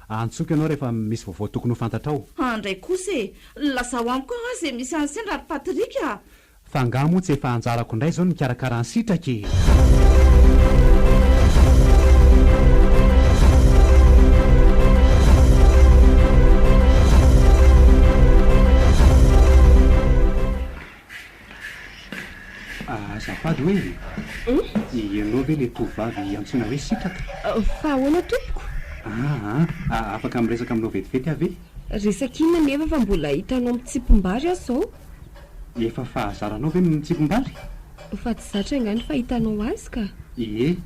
Antsoiko ianao rehefa misy vaovao tokony ho fantatrao. Andray kosa e! Lazao amiko hoa izay misy an'i sendra ry Patrick a! Fa angaha moa tsy efa anjarako indray izao ny mikarakara an'i Sitraka e! Azafady hoe ianao ve ilay tovovavy antsoina hoe Sitraka? Fa ahoana tompoko? Aa, afaka miresaka aminao vetivety aho ve? Resaka inona nefa fa mbola hitanao mitsimpim-bary aho izao? Efa fahazaranao ve ny mitsimpim-bary? Fa tsy zatra angaha ny fahitanao azy ka? Ie,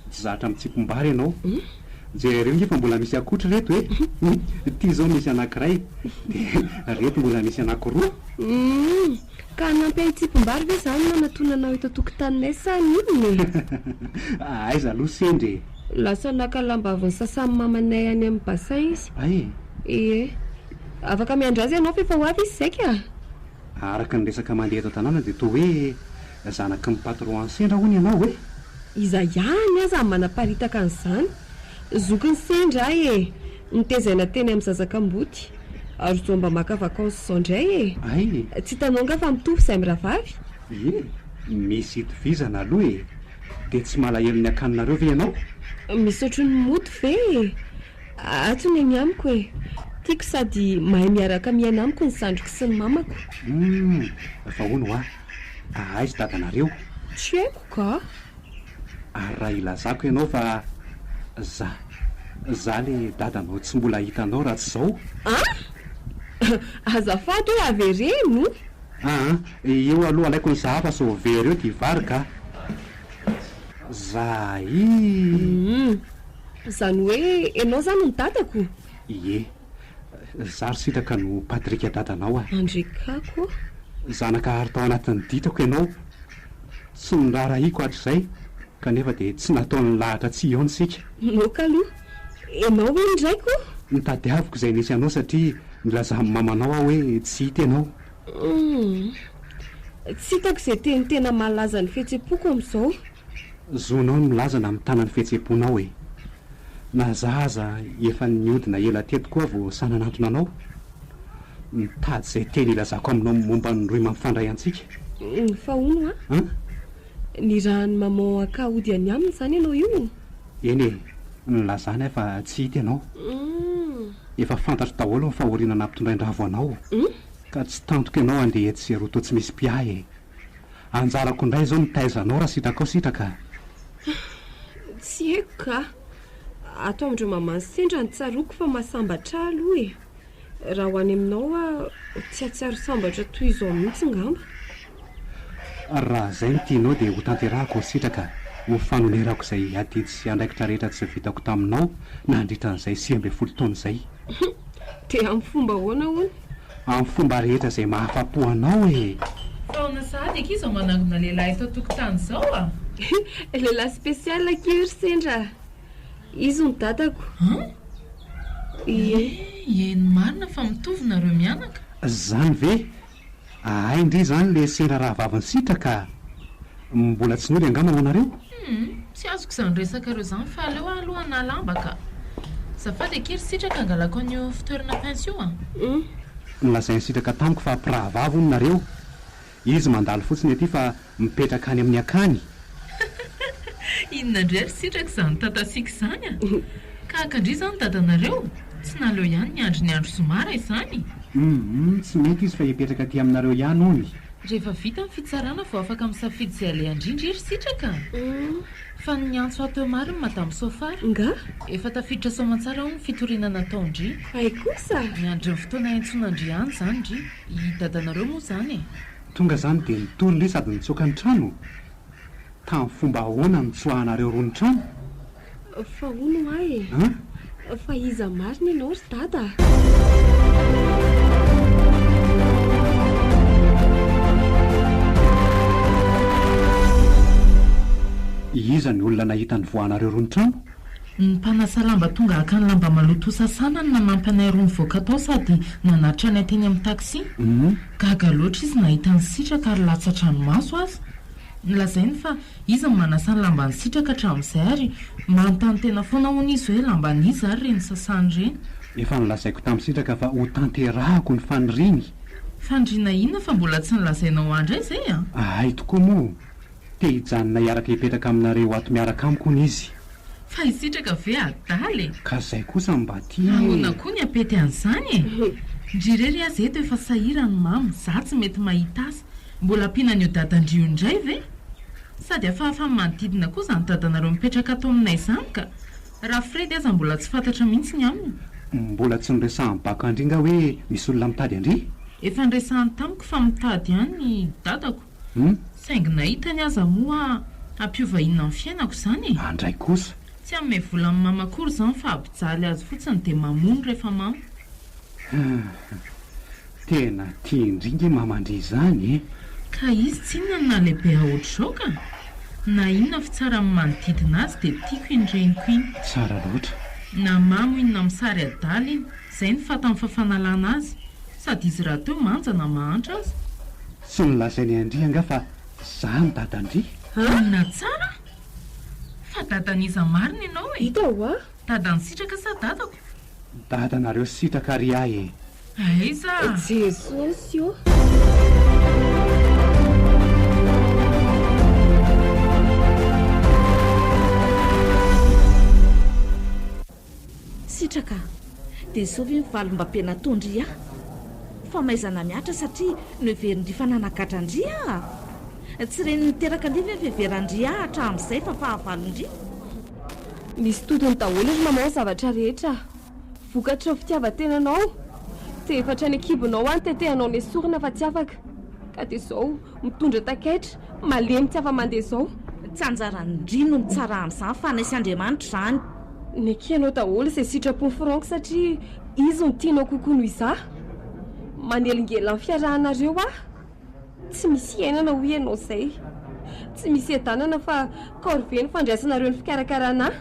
tsy zatra mitsimpim-bary ianao. Jereo nge fa mbola misy akotry ireto e! Ity izao misy anankiray, dia ireto mbola misy anankiroa. Humm! Ka hanampy ahy hitsimpim-bary ve izany no nanatonanao eto an-tokotaninay sa ny inona e? Aiza aloha sendra e! Lasa naka lamba avy nisasan'ny mamanay any amin'ny bassin izy. Hay e! Ie. Afaka miandry azy ianao fa efa ho avy izy izay ka! Araka ny resaka mandeha eto an-tanàna dia toa hoe zanaky ny patron an'i Sendra hono ianao e! Iza ihany aza no manaparitaka an'izany? Zokin'i Sendra aho e! Notezaina teny amin'ny zaza kamboty. Ary izao mba maka vacances izao indray e! Hay! Tsy hitanao angaha fa mitovy izahay mirahavavy? Ie, misy itovizana aloha e! Dia tsy malahelo ny akaninareo ve ianao? Misy ohatry ny mody ve e! Ato ny eny amiko e! Tiako sady mahay miaraka miaina amiko ny zandriko sy ny mamako. Humm! Fa hono hoa, aiza dadanareo? Tsy haiko ka! Ary raha ilazako ianao fa za, za le dadanao tsy mbola hitanao raha tsy zao? An! Azafady hoe avereno? Aa! Io aloha alaiko ny sahafa sao very eo ty vary ka! Zaii! Humm! Izany hoe ianao izany no dadako? Ie. Za ry Sitraka no Patrick dadanao a. Andrekako ô. Zanaka ary tao anatin'ny ditrako ianao. Tsy noraharahiako hatrizay kanefa dia tsy nataon'ny lahatra tsy hihaona isika. Moka aloha. Ianao ve ny raiko? Notadiaviko izay nisy anao satria nilazan'ny mamanao aho hoe tsy hita ianao. Humm. Tsy hitako izay teny tena mahalaza ny fihetsem-poko amin'izao. Zonao ny milaza na mitana ny fihetsem-ponao e! Na za aza efa nihodina ela teto koa vao sahy nanantona anao. Mitady izay teny ilazako aminao momba ny rohy mampifandray antsika. Fa hono hoa? An? Nirahan'i maman haka hody any aminy izany ianao io? Eny e! Nilazany aho fa tsy hita ianao. Efa fantatro daholo ny fahoriana nampitondrain-dRavo anao. Ka tsy tantiko ianao handeha etsy sy eroa toa tsy misy mpiahy e! Anjarako indray izao mitaiza anao raha sitrakao sitraka a! Tsy haiko ka! Ato amin-dry maman sendra no tsaroako fa mahasambatra ahy aloha e! Raha ho any aminao aho tsy hahatsiaro sambatra toy izao mihitsy ngamba. Raha izay no tianao dia hotanterahako ry sitraka ho fanonerako izay adidy sy andraikitra rehetra tsy vitako taminao nandritra an'izay 19 taona izay. Dia amin'ny fomba ahoana hono? Amin'ny fomba rehetra izay mahafa-po anao e! Taona sahady akia izao manangona lehilahy eto an-tokotany izao a! Lehilahy spécial akia io ry sendra a! Izy no dadako. An? Ie. Eny marina fa mitovy nareo mianaka. Zany ve? Ahay ndry zany le sendra rahavavin'i Sitraka a! Mbola tsy nody angamba hoanareo? Humm, tsy azoko izany resakareo izany fa aleo aho aloha hanala lamba ka. Azafady akia ry Sitraka angalako an'io fitoerana pince io a! Humm. Nolazain'i Sitraka tamiko fa mpirahavavy hono nareo. Izy mandalo fotsiny aty fa mipetraka any amin'ny akany. Inona indray ry Sitraka izany tatasiaka izany a? Ka haka ndry izany dadanareo? Tsy naleo ihany niandry ny andro zoma raha izany? Humm, tsy mety izy fa hipetraka aty aminareo ihany hono. Rehefa vita ny fitsarana vao afaka misafidy izay aleha indrindra i ry Sitraka a! Fa ny niantso ahy teo marina Madame Sofara. Nga? Efa tafiditra soamantsara hono ny fitoriana nataon-dry. Hay kosa! Miandry ny fotoana hiantsoana-ndry ihany izany ndry. I dadanareo moa izany e! Tonga izany dia nitory ndry sady nitsoaka ny trano? Tamin'ny fomba ahoana no nitsoahanareo roa ny trano? Fa hono hoa e! An? Fa iza marina ianao ry dada a? Iza ny olona nahita nivoahanareo roa ny trano? Ny mpanasa lamba tonga haka ny lamba maloto hosasana no nanampy anay roa nivoaka tao sady nanatitra anay teny amin'ny taxi. Gaga loatra izy nahita an'i Sitraka ary latsa-dranomaso aza. Nolazainy fa izy no manasa ny lamban'i Sitraka hatramin'izay ary manontany tena foana hono izy hoe lamban'iza ary ireny sasany ireny. Efa nolazaiko tamin'i Sitraka fa hotanterahako ny faniriany. Faniriana inona fa mbola tsy nolazainao ahy indray izay an? Hay tokoa moa! Te hijanona hiaraka hipetraka aminareo ato miaraka amiko hono izy. Fa i Sitraka ve adala e? Ka izay kosa no mba tiany e! Ahoana koa ny hapety an'izany e? Ndry irery aza eto efa sahirana i Mama, za tsy mety mahita asa. Mbola ampiana an'io dadan-dry io indray ve? Sady hafahafa amin'ny manodidina koa izany dadanareo mipetraka ato aminay izany ka! Raha Fredy aza mbola tsy fantatra mihitsy ny aminy. Mbola tsy noresahan'i Bako an-dry nga hoe misy olona mitady an-dry? Efa noresahany tamiko fa mitady ihany ny dadako. Saingy na hitany aza moa hampiova inona ny fiainako izany e? Andray kosa! Tsy hanome vola an'i mama akory izany fa hampijaly azy fotsiny dia mamono rehefa mamo. Tena tian-dry nge maman-dry izany e! Ka izy tsinona no nahalehibe ahy ohatr'izao ka! Na inona fitsaran'ny manodidina azy dia tiako iny reniko iny. Tsara loatra. Na mamo iny na misary adala iny, izay no fantany fa fanalana azy. Sady izy rahateo manja na mahantra aza. Tsy nolazainy an-dry angaha fa za no dadan-dry? Inona tsara? Fa dadan'iza marina ianao e? Hita hoa! Dadan'i Sitraka sa dadako? Dadanareo Sitraka ry ahy e! Aiza? Jesosy ô! Sitraka, dia izao ve ny valim-bampianatoan-dry ahy? Famaizana mihatra satria noheverin-dry fa nanagadra an-dry aho? Tsy reny niteraka an-dry ve ny fiheveran-dry ahy hatramin'izay fa fahavalon-dry? Misy todiny daholo ry maman ny zavatra rehetra. Vokatry ny fitiavan-tenanao. Dia efa hatrany an-kibonao any tetehanao nesorina fa tsy afaka. Ka dia izao, mitondra takaitra, malemy tsy afa-mandeha izao. Tsy anjaran-dry no mitsara amin'izany fa anay sy Andriamanitra izany. Nekenao daholo izay sitrapon'i Franck satria izy no tianao kokoa noho izaho. Manelingelina ny fiarahanareo aho. Tsy misy iainana hoy ianao izay. Tsy misy iadanana fa corvée ny fandraisanareo ny fikarakarana ahy.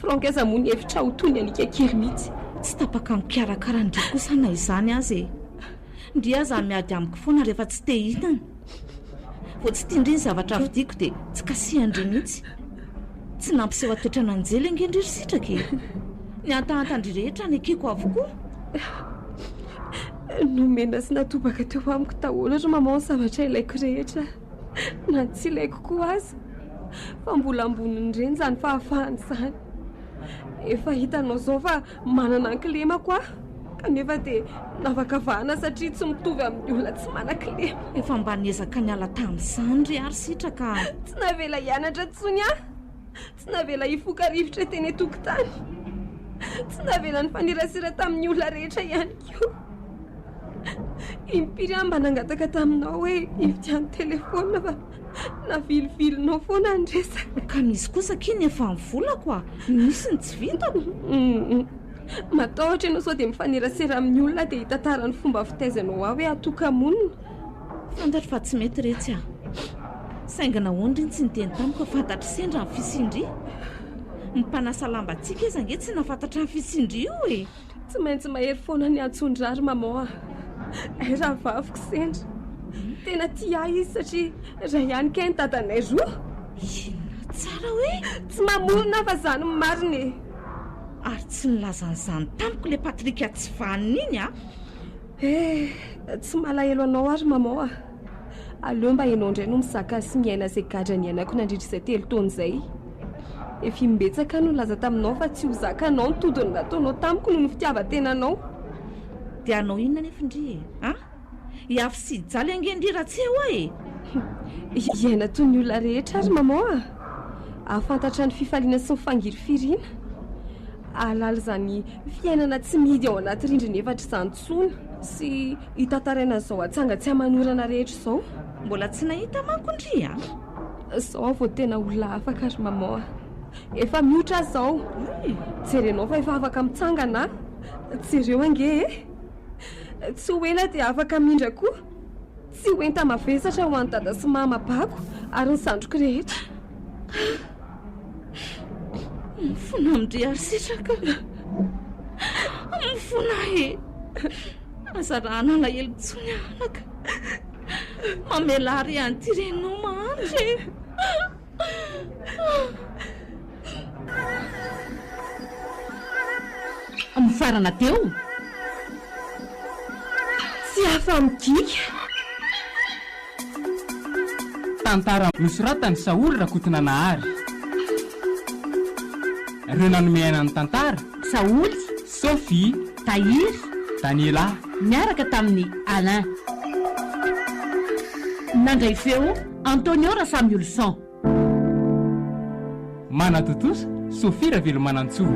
Franck aza moa nihevitra ho toy ny alika kely mihitsy. Tsy tapaka mikarakara an-dry kosa na izany aza e. Ndry aza miady amiko foana rehefa tsy te hihinana. Vao tsy tian-dry ny zavatra vidiako dia tsy kasihan-dry mihitsy. Tsy nampiseho toetran'anjely ange ndry ry Sitraka e! Ny hantahantan-dry rehetra nekeko avokoa. Nomena sy natobaka teo amiko daholo ry maman ny zavatra ilaiko rehetra, na ny tsy ilaiko koa aza. Fa mbola ambonin'ireny izany fahafahana izany. Efa hitanao izao fa Manana ny kilemako aho, kanefa dia navakavahana satria tsy mitovy amin'ny olona tsy manan-kilema. Efa mba niezaka niala tamin'izany re ary Sitraka a! Tsy navela hianatra intsony aho, tsy navela hifoka rivotra teny an-tokotany, tsy navela nifanerasera tamin'ny olona rehetra ihany koa. Impiry aho mba nangataka taminao hoe hividiano telefaonina fa Navilivilinao foana ny resaka. Ka misy kosa akia ny efa ny volako a! Misy ny tsy vitako. Matahotra ianao sao dia mifanerasera amin'ny olona dia hitantara ny fomba fitaizanao ahy hoe atoka-monina. Fantatro fa tsy mety retsy a! Saingy nahoana ry no tsy niteny tamiko fa fantatro sendra ny fisian-dry? Ny mpanasa lamba antsika aza ange tsy nahafantatra ny fisian-dry io e! Tsy maintsy mahery foana ny antsondrary maman a! Hay rahavaviko sendra. Tena tia ahy izy satria ray ihany kay ny dadanay roa. Inona tsara hoe? Tsy mamorona aho fa izany no marina e! Ary tsy nilaza an'izany tamiko ilay Patrick tsy vanona iny a! Eh! Tsy malahelo anao aho ry maman a! Aleo mba ianao indray no mizaka sy miaina izay gadra niainako nandritra izay telo taona izay. Efa imbetsaka aho no nilaza taminao fa tsy ho zakanao ny todiny nataonao tamiko noho ny fitiavan-tenanao. Dia hanao inona anefa ndry e? An? Hiafy sy hijaly ange ndry raha tsy eo aho e! Hiaina toy ny olona rehetra ary maman a! Hahafantatra ny fifaliana sy ny fangirifiriana. Hahalala izany fiainana tsy mihidy ao anaty rindrina efatra izany intsony. Sy hitantaraina an'izao atsanga tsy aman'orana rehetra izao. Mbola tsy nahita manko ndry a! Izao aho vao tena olona afaka ry maman a! Efa mihotra aho izao. Jerenao fa efa afaka mitsangana aho. Jereo ange e! Tsy ho ela dia afaka hamindra koa. Tsy ho enta-mavesatra ho an'i dada sy mama bako ary ny zandriko rehetra. Mifona amin-dry ary sitraka. Mifona aho e. Aza arahana alahelo intsony anaka. Mamelà re an'ity reninao mahantra e. Mifarana teo. Tsy afa-migiaka. Tantara nosoratan'i Saholy Rakotonanahary. Ireo nanome aina ny tantara. Saholy. Sophie. Tahiry. Daniela. Niaraka tamin'i Alain. Nandray feo, Antonio Rasamiolison. Manatontosa, Sophie Ravelomanantsoa.